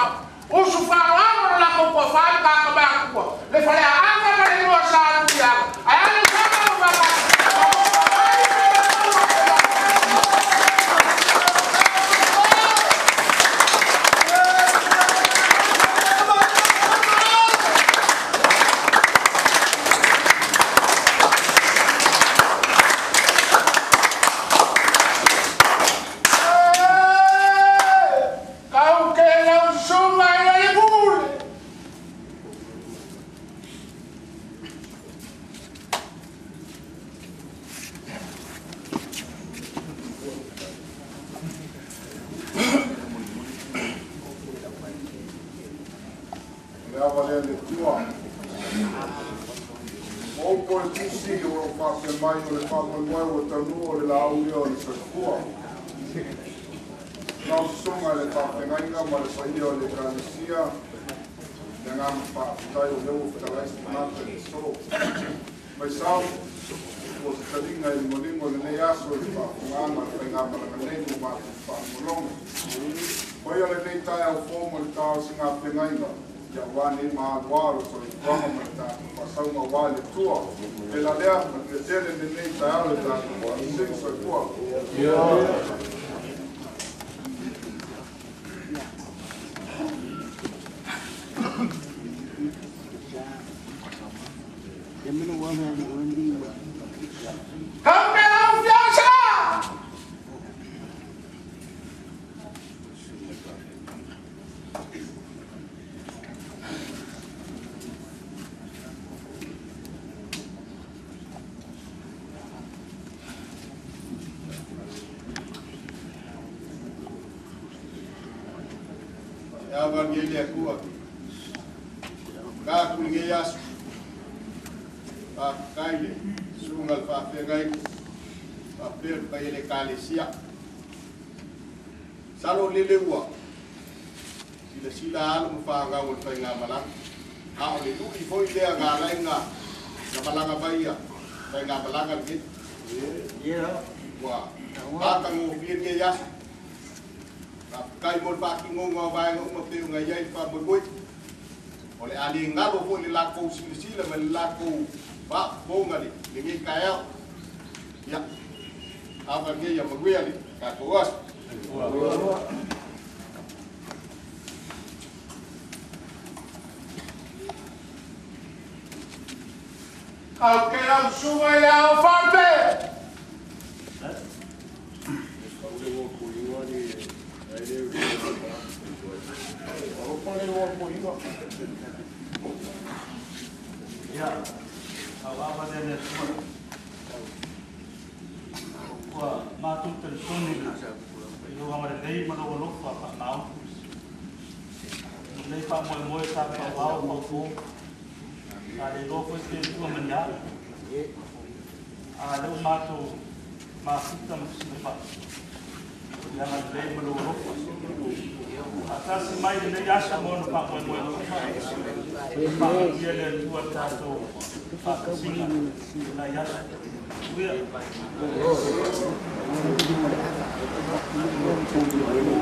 Usu wharoanga no la kou kua whai ka ka mea kua. Le whalea anga ma le ingoa sa atu ia. Ai ale sanga o whaka. Kau ke lau sunga i le pule. Le ava lea le tua. O upu o le tusi o lo faapea mai o le faamoemoe ua taunuu o le laau ia o le soifua. Lau susuga le faafeagaiga ma le paia o le Ekalesia le agaga faafetai o lea ua fetalai se tagata i le aso. Mai sau, po o se taliga i ligoligo i lenei aso i le faafofogaaga a le faigamalaga nei mo matou faalogologo. Faia lenei taeao fou ma le taosigafegaiga ia auā nei maaloā o le soifuaga ma le tatou faasauga auā le Atua. E la lea manuia tele lenei taeao le tatou faasesegi soifua. Salo lele ua sila sila alu mawhaangau o le whainga a o le lui foi lea ngā lainga na malanga vaia whainga malanga le ua pātango fia nge yasu kai mo le whaakingonga o vaenga uma peo ngai ai wha moe o le ali ngalo foi le lākou sila sila ma le lākou whaaponga le nge kaeo ia awa nge ia maguia le kākou asu. Au ke lau suga i ao whate! Ia, au awa lele sua. Ua mātou telefoni i lua ngalelei ma lua lofa pa mau. Lei pa moe moe sa pa wao pa fo. Sa le lofo se tua mania. A leu mātou māfuta ma fisilefa. Ia ngalelei ma lua lofa. A tasi mai lenei asa mo no pa moe moe lofa. Pa ia le tua tātou whakasinga nei asa. Uia.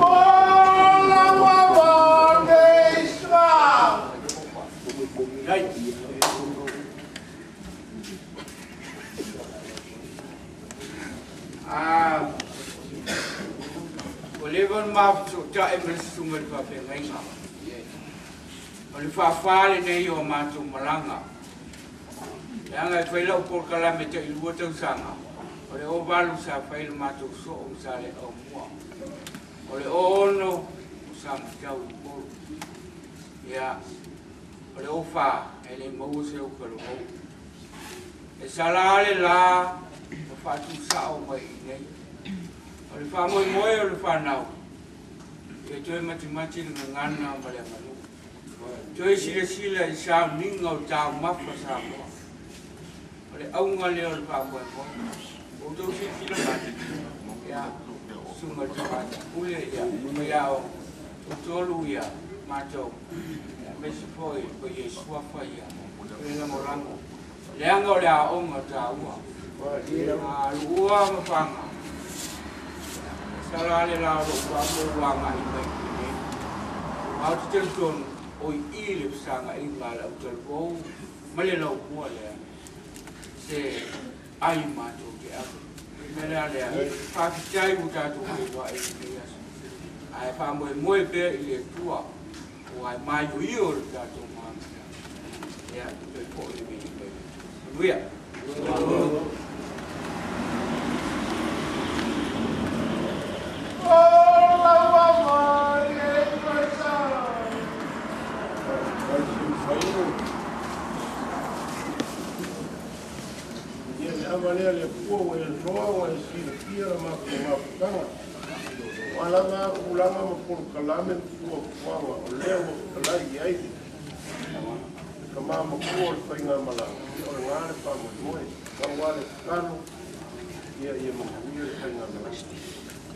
Ola wawane Israel. O le von mafu ta e mresunga le faafeagaiga. O le faafā lenei o matou malaga. Leaga e fai lau polokalame taʻilua tausaga. O le 08 sa fai le matou soo ma sa le aumua. O le 06 o sa matau i Upolu. Ia, o le 04 e le maua se ukalogou. E sala le la o faatusao mai i nei. O le faamoemoe o le whanau. E toe matimati le ngangana ma le aganuu. Toe silasila i sauniga o taumafa Samoa. O le auga lea o le faamoemoe. O tou silasila mai. Ia, suga le tamatai ia, ia o tolu ia matou. Ia, mesi foi o Iesu afa ia. O le lagolango. Leaga o le aoga taua. A luua ma faga. Sala le la o wa mo wa ngai mai nei. Au te tonu o i le sanga i ngā la utal ko ma le lau kua le se ai mātou te afu. Me lea lea, whaafitai u tātou ke wā e nei aso. Ai whaamoe moe pea i le tua o ai mai ui o le tātou māmea. Ea, te po le mei mai. Manuia. Ola wawane Israel. Ia le avalea le pua ua e loa ua e silafia la mafutanga. O alama ulanga ma polokalame ma fuafuaga o lea ua fetalai i ai. Le kamā makua o le faigamalaga. Ia o le ngā le faamoemoe. Tau a le tatalo. Ia ia manuia le faigamalaga.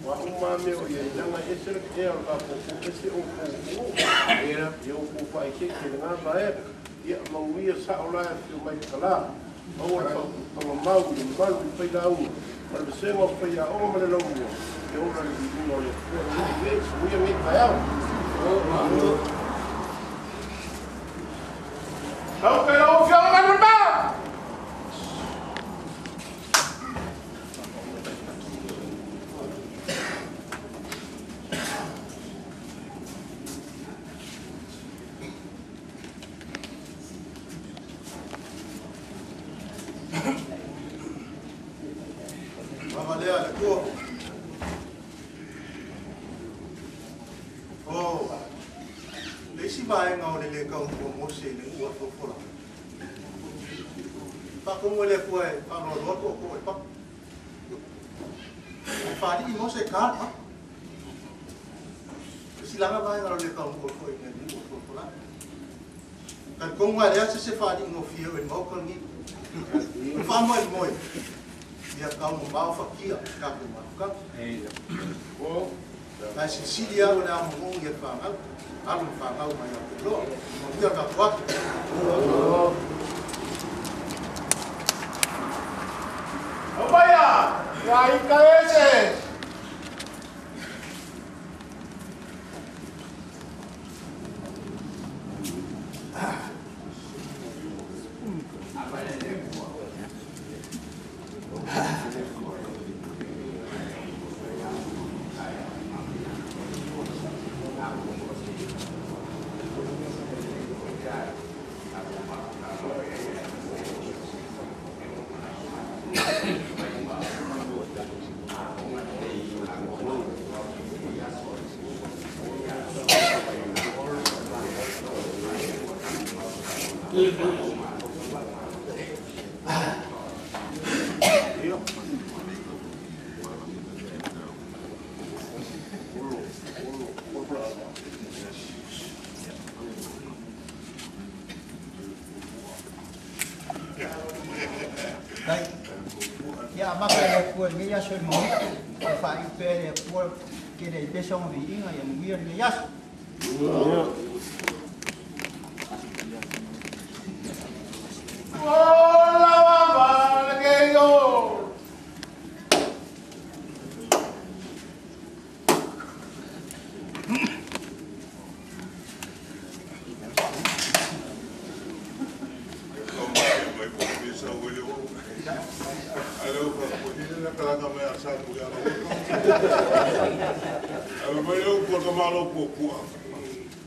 Wa uma me o ia ilanga ese le ea o ka popo ese o po ia o po whae ke ke ngā vae ia mauia sa o la e whio mai kala Aua le faamamau i le mamalu i failaua ma le vasega o faiaoga ma le laumua e ola le viiga o le Atua lenei manuia lenei taeao. Lau pe lau afioga mai le Konga lea se se whaari ngō whio e mauka ngi. Wha mai moe. Ia kau mo mau whakia ka ko mauka. Nai sisili au le amo ngongi e whangau. Alu whangau mai au te loa. Mo ia ka kuatu. Omaia! Ia ika ese!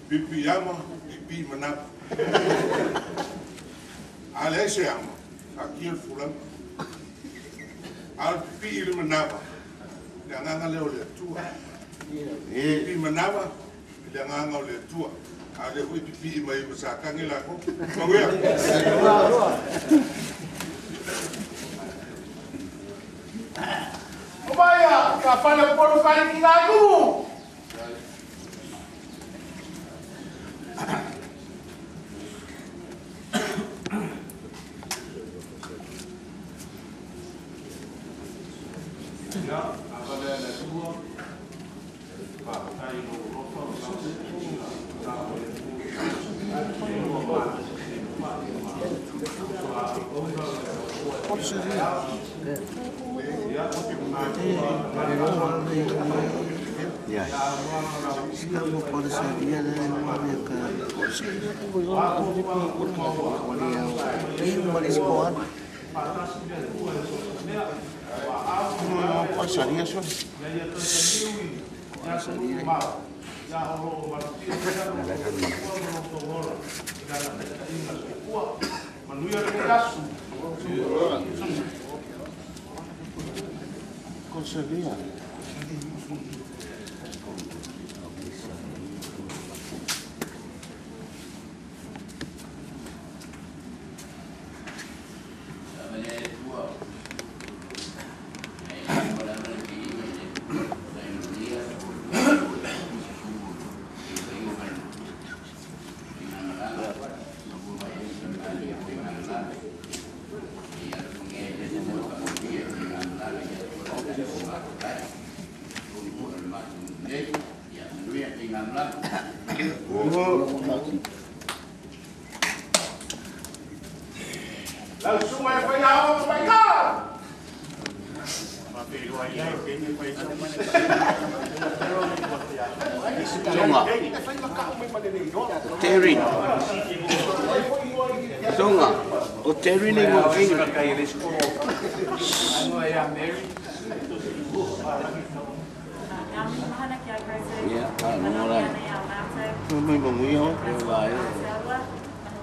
Pipi ama, pipi manapa. Ale se ama, aki el fulan. Al pipi il manapa. Le anganga le o le atua. Pipi manapa, le anganga o le atua. Ale hui pipi mai masakangi lako. Mawea. Omaya, ka fale polo fale ki ngā. Thank you. Lau susuga e faiaoga ma faigā. Songa. Terry. Songa. O Terry ni mo kinga. Yeah, no la. Mai mo ngi ho.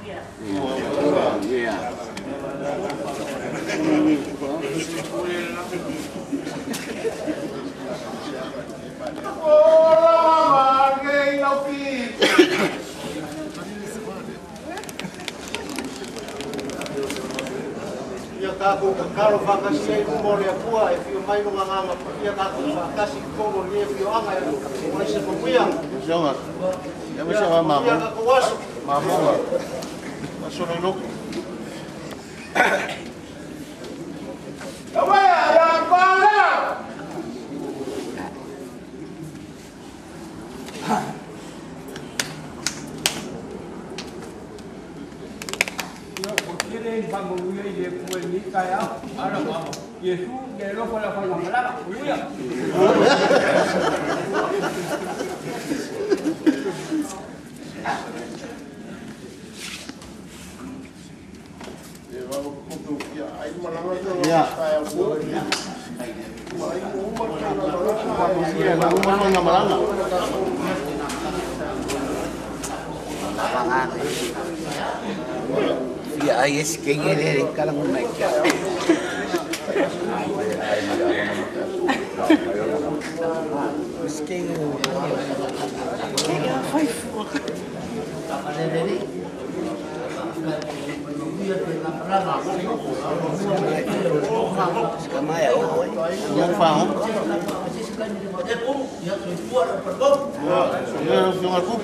Yeah. Ora mamma lau fi. Ia tākou kakalo whakasia i luma o le Atua e whio mai no ngā ia tākou whakasi i tōno ni e whio anga e o se mamuia. Songa. Ia ma mamo. Ia kākou aso. Mamonga. Aso no loko. Awea ia pala. Ya ay es que ngere kalang mai ka. Es que Kamaya o. Yang faham. Ya, yang aku.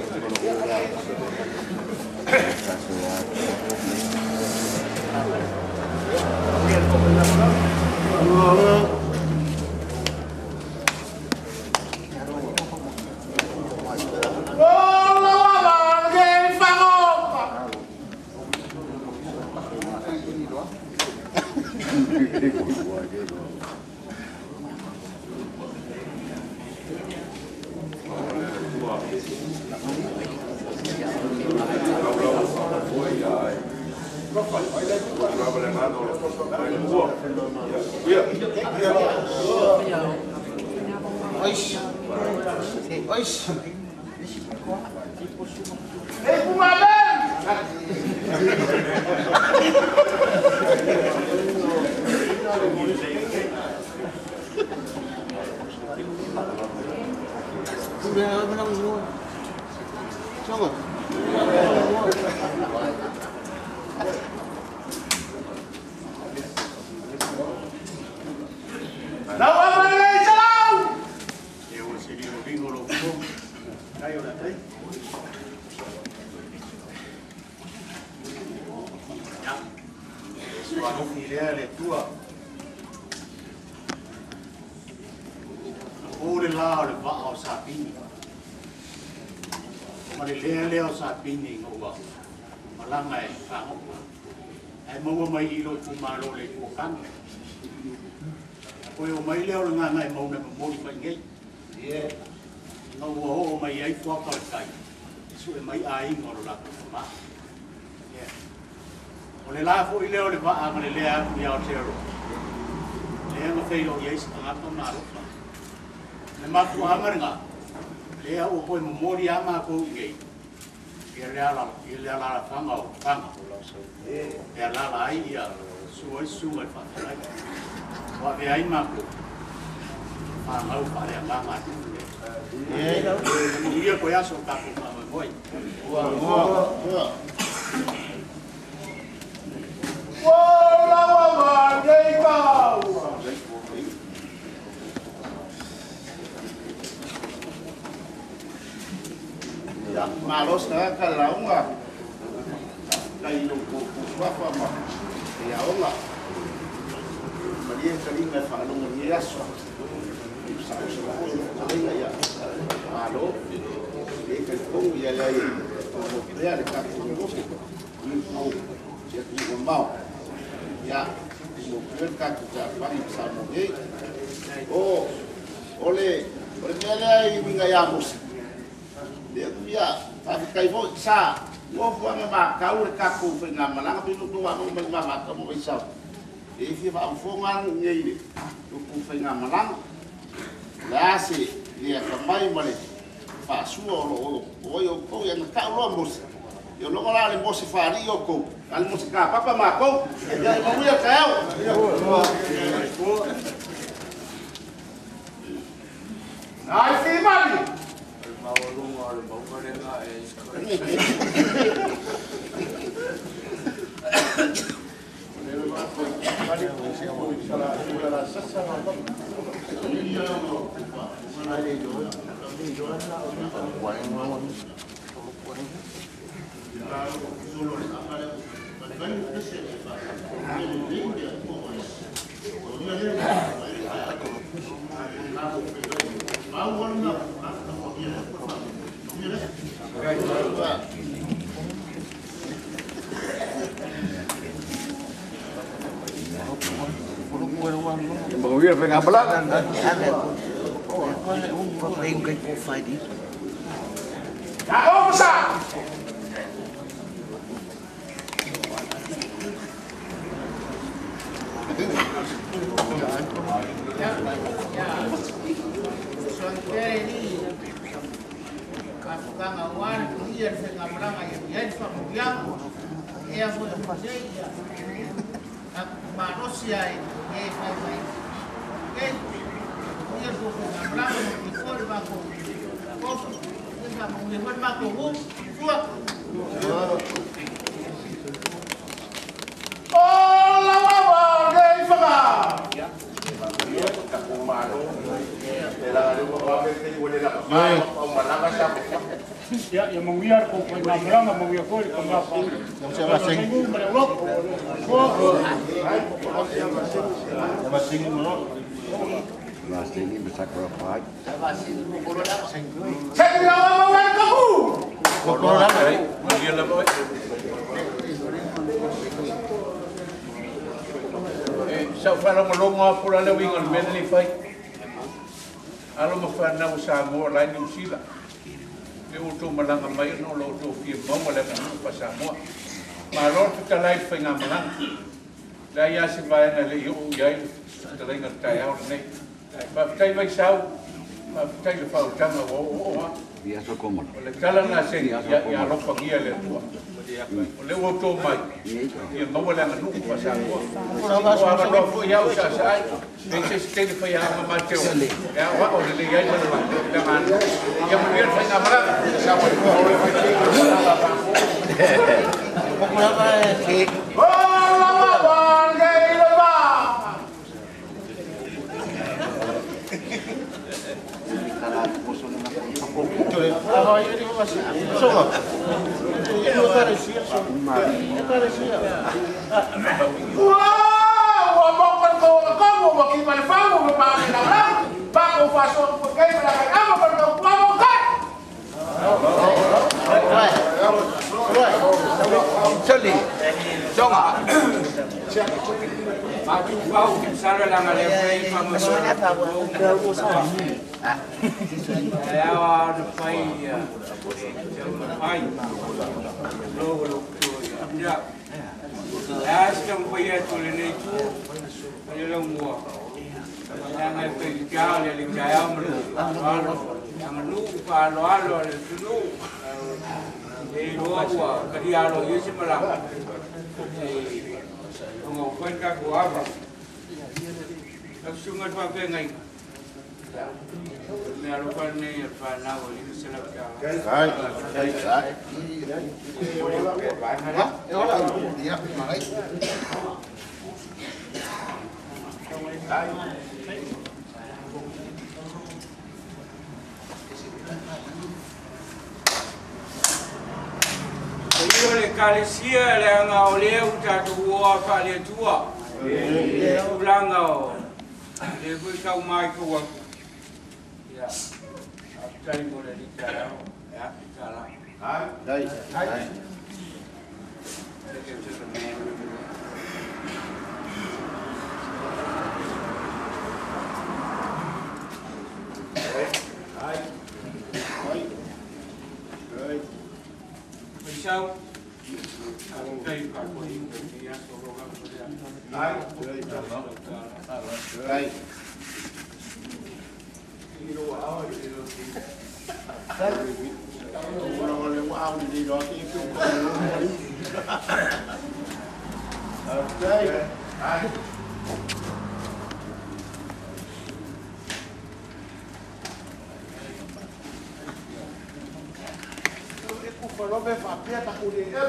Malos na kalaunga kai lo ko ko ma ya ola Maria kalinga fa lo ni aso sa sa ko ya malo e ke ko ya ya o ya le ka ko ko ni ko ya ko mau Ia, mo pia le tatou tafaga ma Samoa nei. O le mea lea i uiga ia Mose, lea ia faafetai foi sa fuafuaga matau le tatou faigamalaga pe outou amoa mai mavatau ma vaisau. E fia faafofoga anu nei le outou faigamalaga. O le a se le atamai ma le faasua o loo o ai outou ia na tau loa Mose. Ia logo la le Mose faali outou, a le Mose kapapa matou. Ia e manuia taeao. Ai fi mali. Ya manguiar ko ko ngamranga manguiar ko ko ngapa. Sa whalongolongo a pula le winga o le mea nei fai. Alo ma whanau Samoa lai New Zealand. Le outou malaga mai ona o lo outou fia maua le aganuu pa Samoa. Malo le fetalai le faigamalaga. Le ai a se vaega e le'i o'u i ai le fetalaiga le taeao lenei. Faafetai vaisau, faafetai le faautaga ua o'oo'o a. O le tala na seni ia alofagia le Atua. O le ua outou mai ia maua le aganuu pa Samoa. O avanoa foi au sa'asa'ai e se se tele faiaoga mateo e a'oa'o lelei ai ma le aganuu. Ia manuia le faigamalaga. Kalesia le anga o le utatu o fa le tua. Le ulanga o le foi kau mai ko wa. Ya. Aftai mo le litara. Ya, litara. Ai. Ai. Faafetai i faafoaiga i lenei aso o lo o lava lea.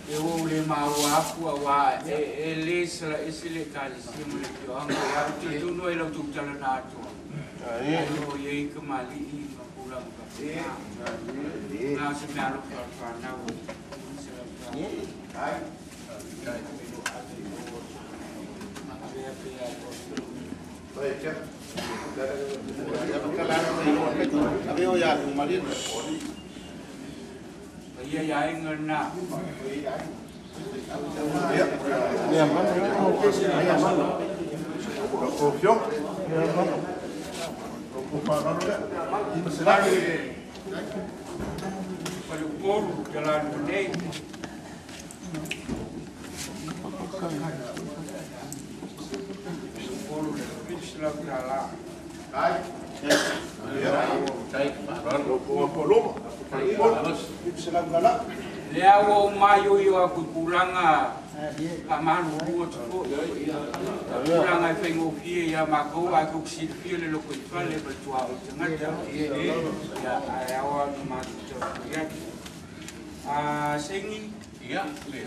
E ua le maua afu auā e lē salaese le ekalesia ma le afioaga ia tutunu ai lau tautala na atoa ai o iai kamali'i ma pulaga faapena na o se meaalofa o le fanau avea pea. Ia ia aiga lena. Faleupolu talalua nei. Faleupolu le $700. Lea ua ou maioio aku i tulaga faamalulu atu fo'i tulaga e faigofie iā makou ae kou silafia le lotoifale ma le tuaoi tagata ia ae ao ona matou taumafai atu segi Ia, le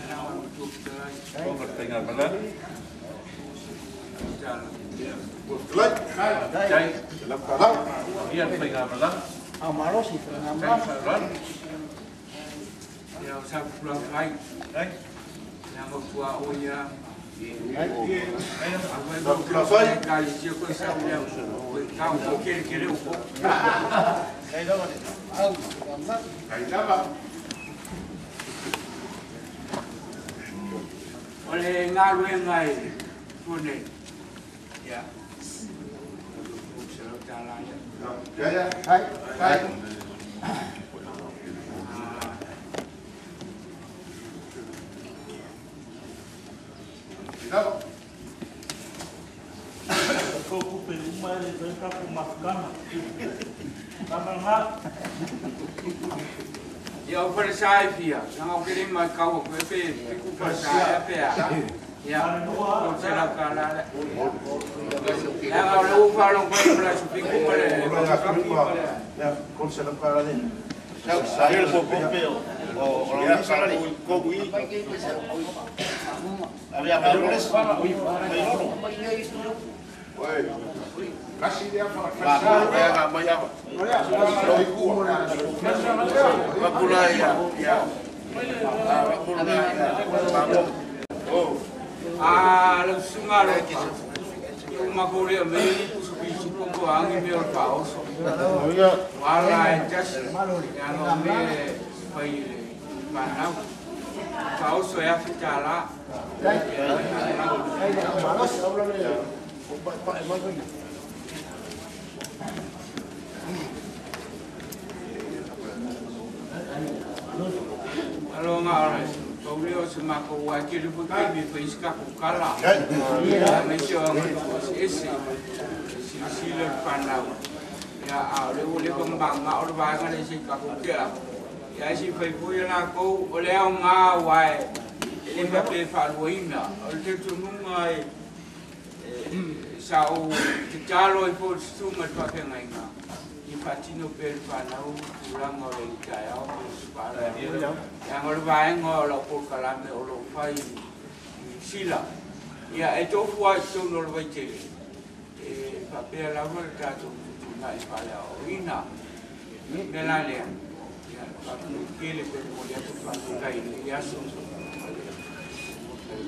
Ia le faigamalaga. Malosi faigamalaga. Ia o sa pula fai. Ia mo tua o ia. Pula fai. Ka le tia ko sa o ia. Ka o kele kele o ko. Kai lava. Au. Kai lava. O le galuega e tua nei. Ia. Hai. Hai. Ia o falesa e fia, langa o kele mai kau ko e pe ku falesa e pe a. Ia, o se la kala le. Langa o le u fa long ko la su piku pale. Ya, con se la kala le. Sa el ko pe o o la sa ko ko i. Había valores. Kasi dia para Ah, lo sunga lo. Uma kore me su su pongo angi me o paoso. Wala e just ya no me fai le panau. Paoso e afitala. Alo nga ora, pauli o se mako wa ke le fo ke mi fo iska ko kala. Ya me sio nga ese. Si le panau. Ya a le o le ko mbanga o ba nga le si ka ko ke. Ya si fai fu ya ko o le au nga wa e. Le pa pe fa lo ina. O le tu nunga e sa o te talo i fo su ma pa ke nga nga. I patino per panau tulaga o le taeao ma le fa'alaea leaga o le vaega o lau polokalame o loo fai i sila ia e tofu ai totonu o le vaitele e faapea lava le tatou tutuna'i faaleaoaoina me la lea ia faapulukele pe momoli atu faafetai i lenei aso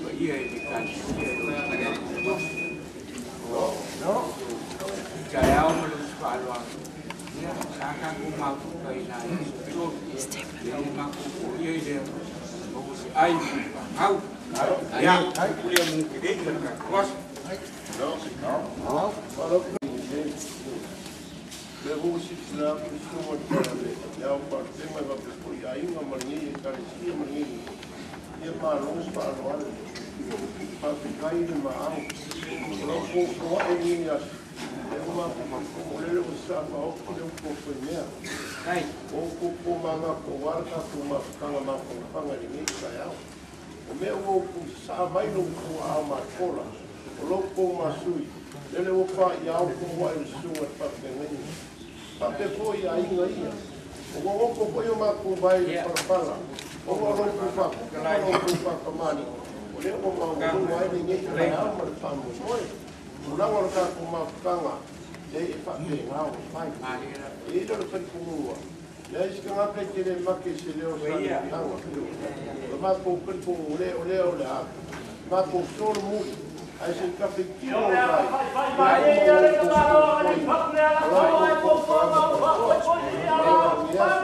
paia i le ekalesia taeao ma le usufa'aloalo. Ia sa tatou mafuka i na ia mafuku ia i le o se ai au. Ia pule mu ke dei ka kos. Le ua silasila atu le susuga i le ao faalupega e faapea foi i aiga ma lenei Ekalesia ma lenei nuu, ia malo faaaloalo. Faafetai le maau. O lau foafoa'i i lenei aso, lea ua matou faalupega, o lele ua sasaa faaofi le upu a Fuaimea. O outou po aua le tatou mafutaga mafanafana i lenei taeao. O mea ua outou sasaa mai lo outou aao matola, o lo outou masui, lele ua faaiao foa'i le susuga i le faafeagaiga. Faapea foi i aiga ia. O ua oko foi o matou vai i le palapala, o ua lo outou faaputu ma lo outou faakamani, o lea ua maualuga ai lenei taeao ma le faamoemoe. Tulaga o le tatou mafutaga, e e faapena ona fai. E i ai le talitonuga, leai se tagata e te le make i se leo sa le piaga. O matou talitonuga o lea o le a matou solomuli, ae se i tafeitino o vai,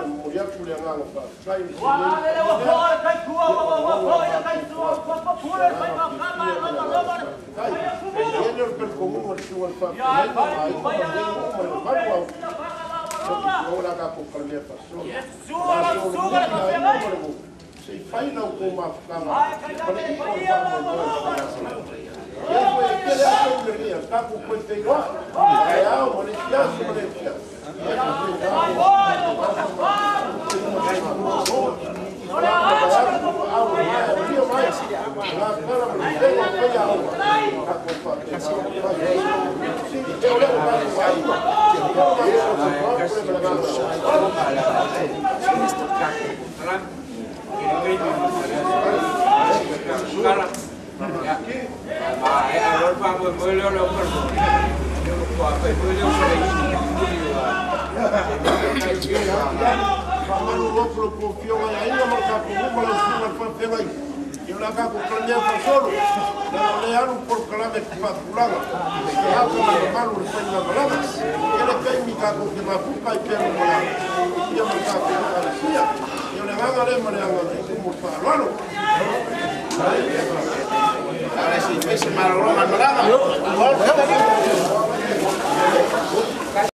momoli atu le agaga faafetai o se lei o le talitonuga le susuga i le faafeagaiga ma aiga ma lenei nuu ma le mamalu o la tatou kalamea faasolo. Se i fai lau outou mafutaga ma le i'a o le faamoemoe o le faigamalaga. Ia foi e tele aso i lenei tatou toe feiloai, taeao ma le isi aso ma le isi aso. Ia faamanu atu lo tou afioga i aiga ma le tatou nuu ma lau susuga i le faafeagaiga. Ia o le a tatou kalamea faasolo, leaga o lea alu le polokalame faatulaga e ata ma le mamalu o le faigamalaga. Ia le taimi tatou te mafuta ai pea le malaga ia ma le tatou Ekalesia. Ia o le agaga lea ma le agalelei mo le faaaloalo. Ala se i fai se malologa malaga.